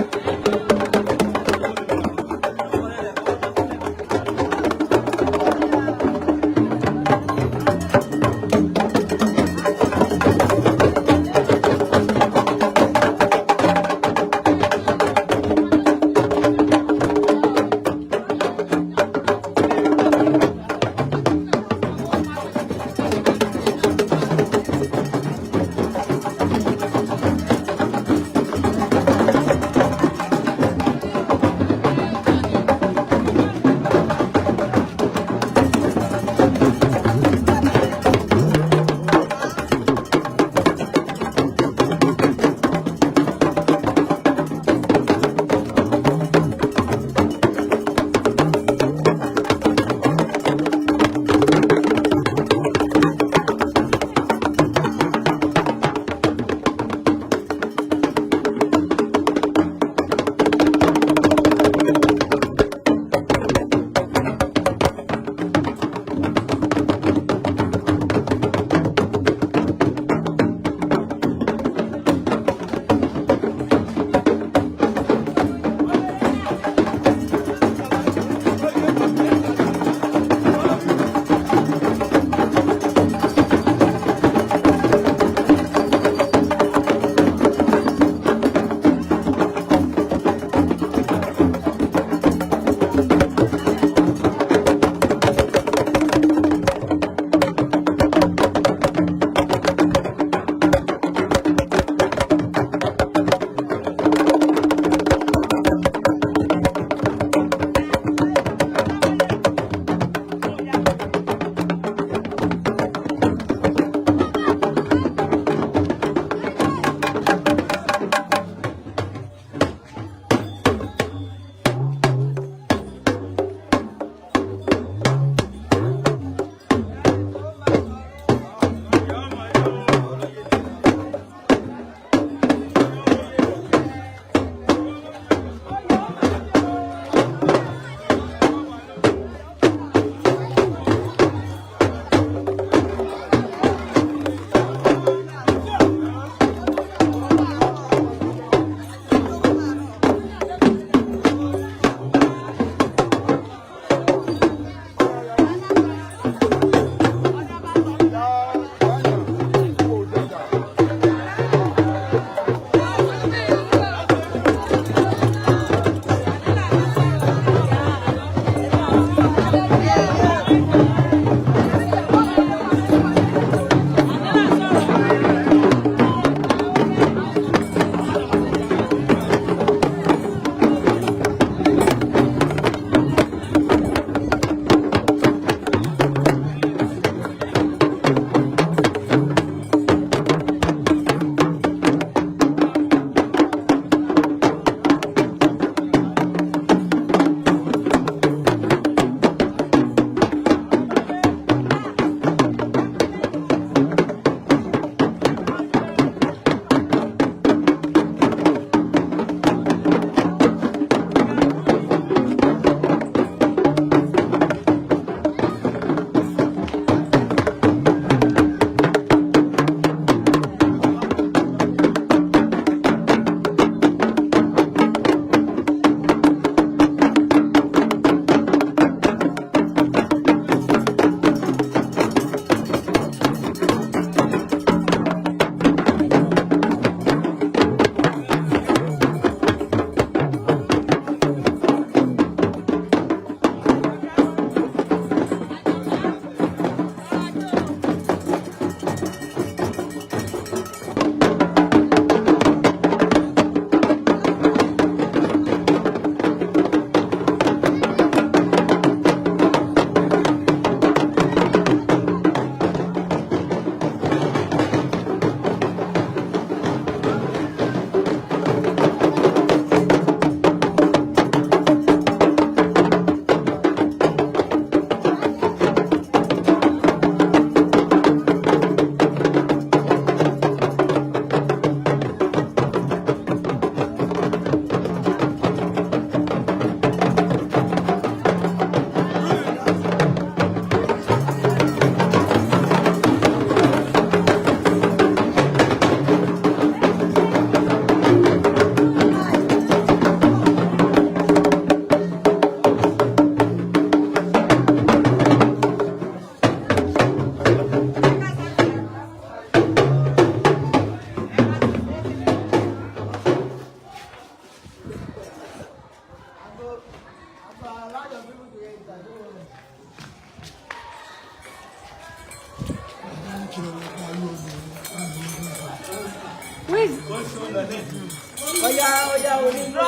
Ọya ọya onílù.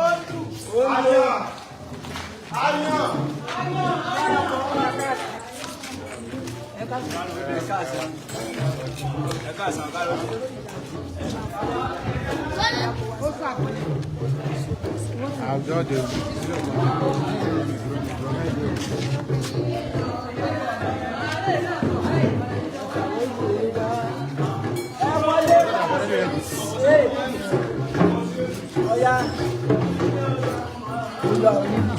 Olú. Olú. Ọya. Ọya onílù.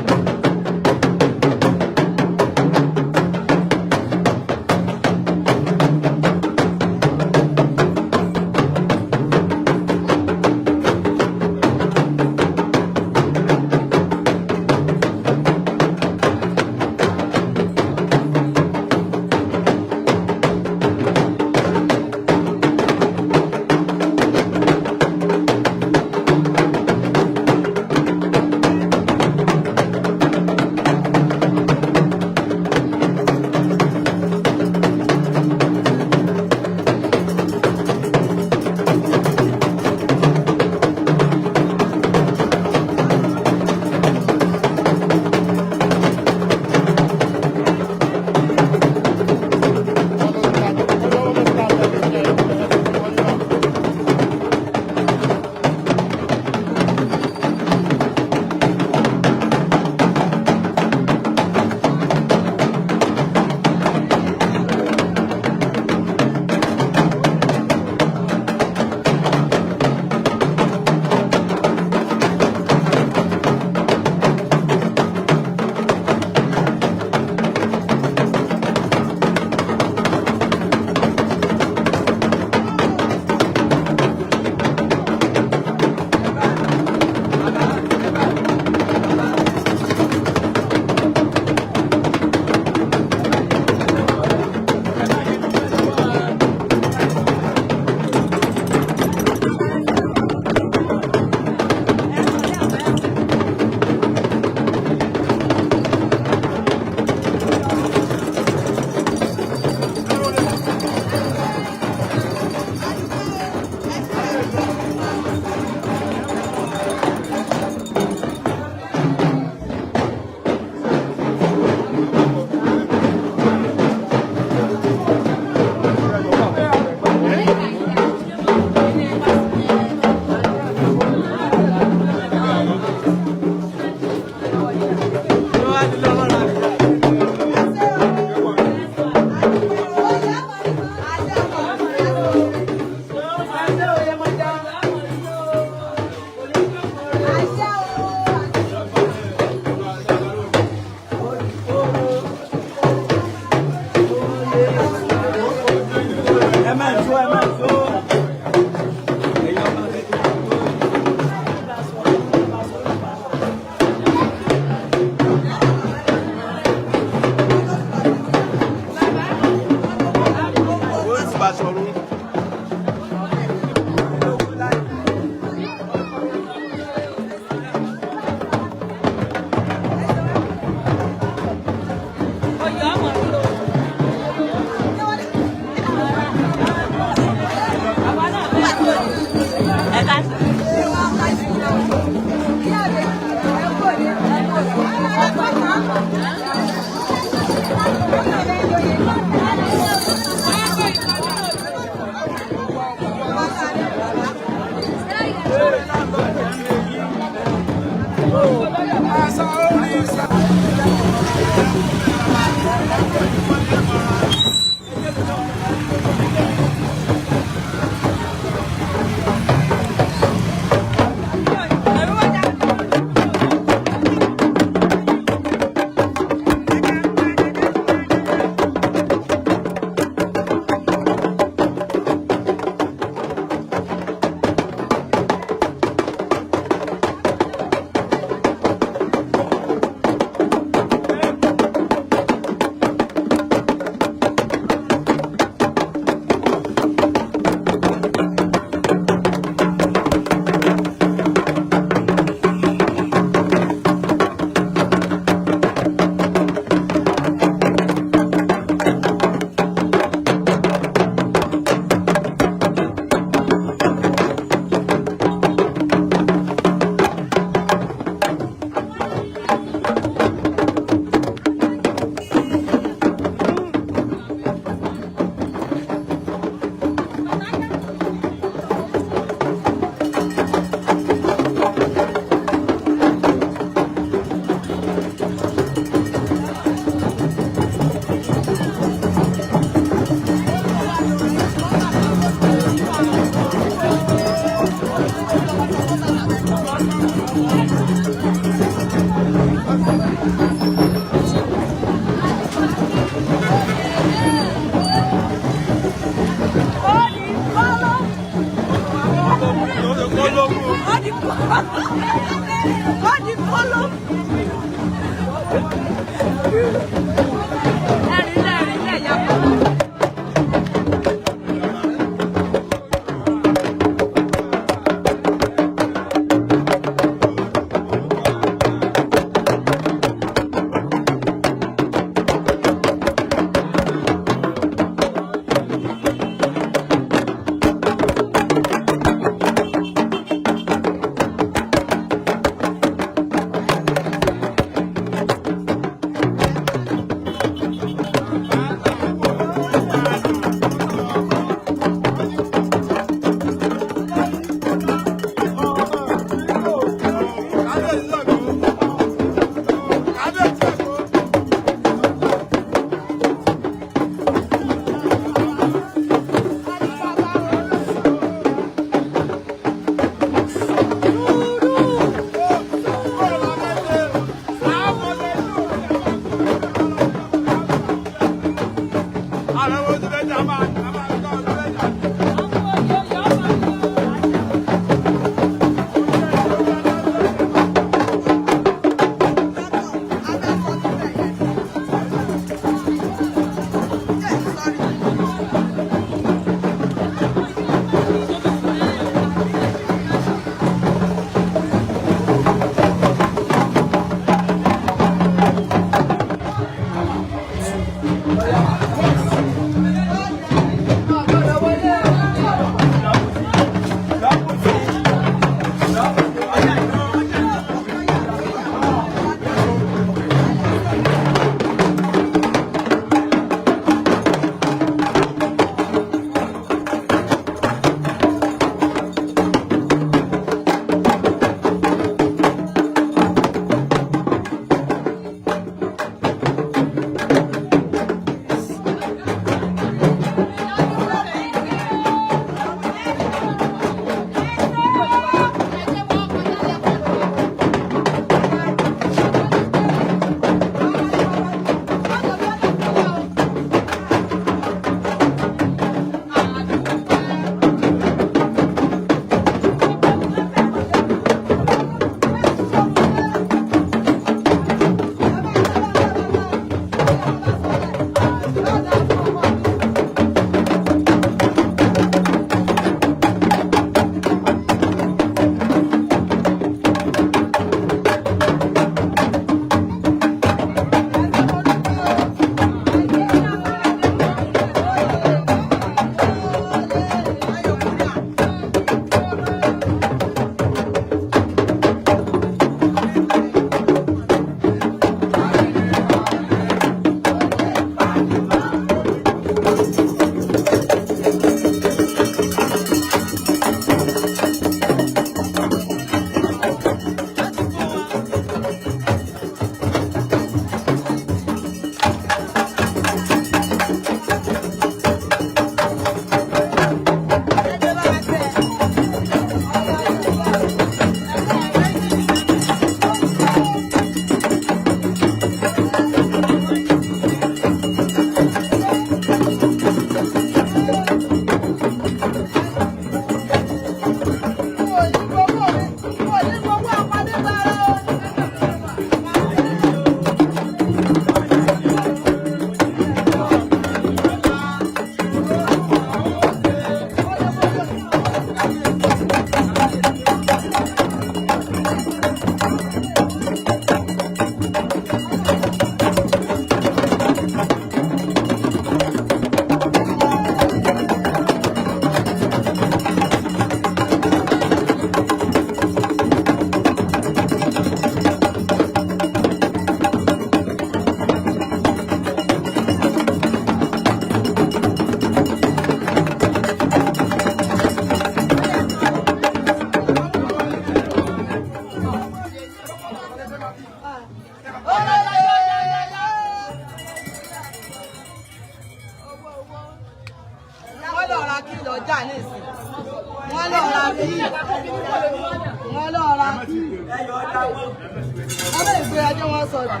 Ọlọ́ ìgbé ajé wọn sọ̀rọ̀.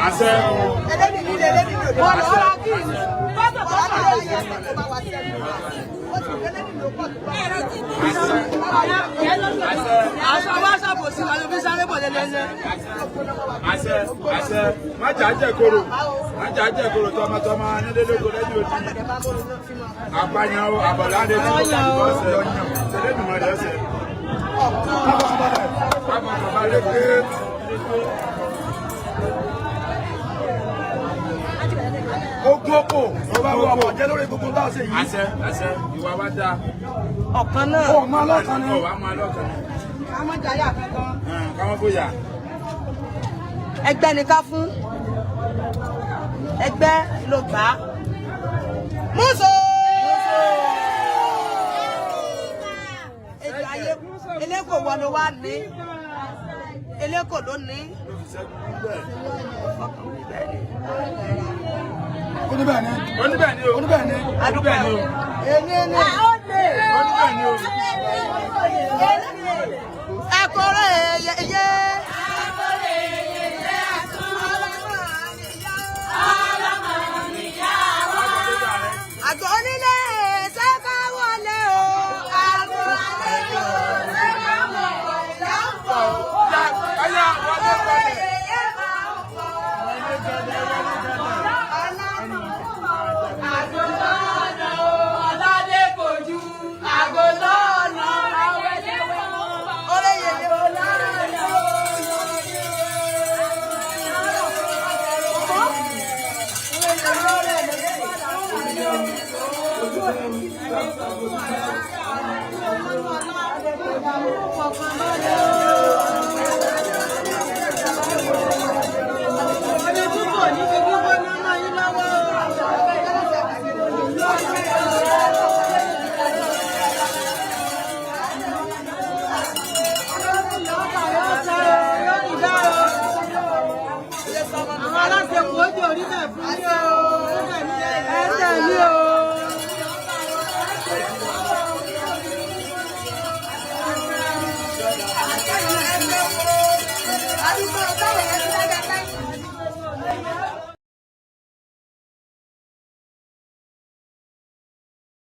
Àṣẹ o. Ẹlẹ́ni nílé ẹlẹ́ni ní òde. Wọ́n lọ́ra kí ni? Bọ́sọ̀ tó bá wà yẹ kó bá wà sẹ́nu. Ó ti ẹlẹ́ni ló pọ̀ tó bá wà. Aṣọ wa ṣàbòsí wa ló fi sáré bọ̀ lẹ́lẹ́lẹ́. Àṣẹ àṣẹ májà jẹ koro májà jẹ koro tọmọtọmọ nílé lóko lẹ́yìn odi àpàyàn o àbọ̀láde tí ó kàdé ọ̀sẹ̀ Elédùmarè ọ̀sẹ̀. Káfọkànbalẹ̀ pé Ogun oko ọba wo ọmọ jẹ lórí gbogbo bá a ṣe yìí. Àṣẹ àṣẹ ìwà wa dáa. Ọ̀kan náà. Ó máa lọ́kàn ni. Ó wà máa lọ́kàn ni. Ká má jayà kankan. Káwọn bóyá. Ẹgbẹ́ ni ká fún. Ẹgbẹ́ ló gbà á. Múso! Ètò ayé eléko wọ ló wá ní. Eléko ló ní. Oníbẹ̀ ni. Oníbẹ̀ ni o. Oníbẹ̀ ni. Oníbẹ̀ ni o. Èmi ni. Oníbẹ̀ ni o. Ẹ̀kọ́rẹ́ yeye. Àgọ́ onílé ṣé ká wọlé o. Àgọ́ àlejò ṣé ká wọlé o. Ọyá wọlé wọlé. Ọládé kojú àgọ́ lọ́nà àwẹ̀lẹ́wẹ̀. Ọ̀rẹ́ yeye. Omi túbọ̀ ní.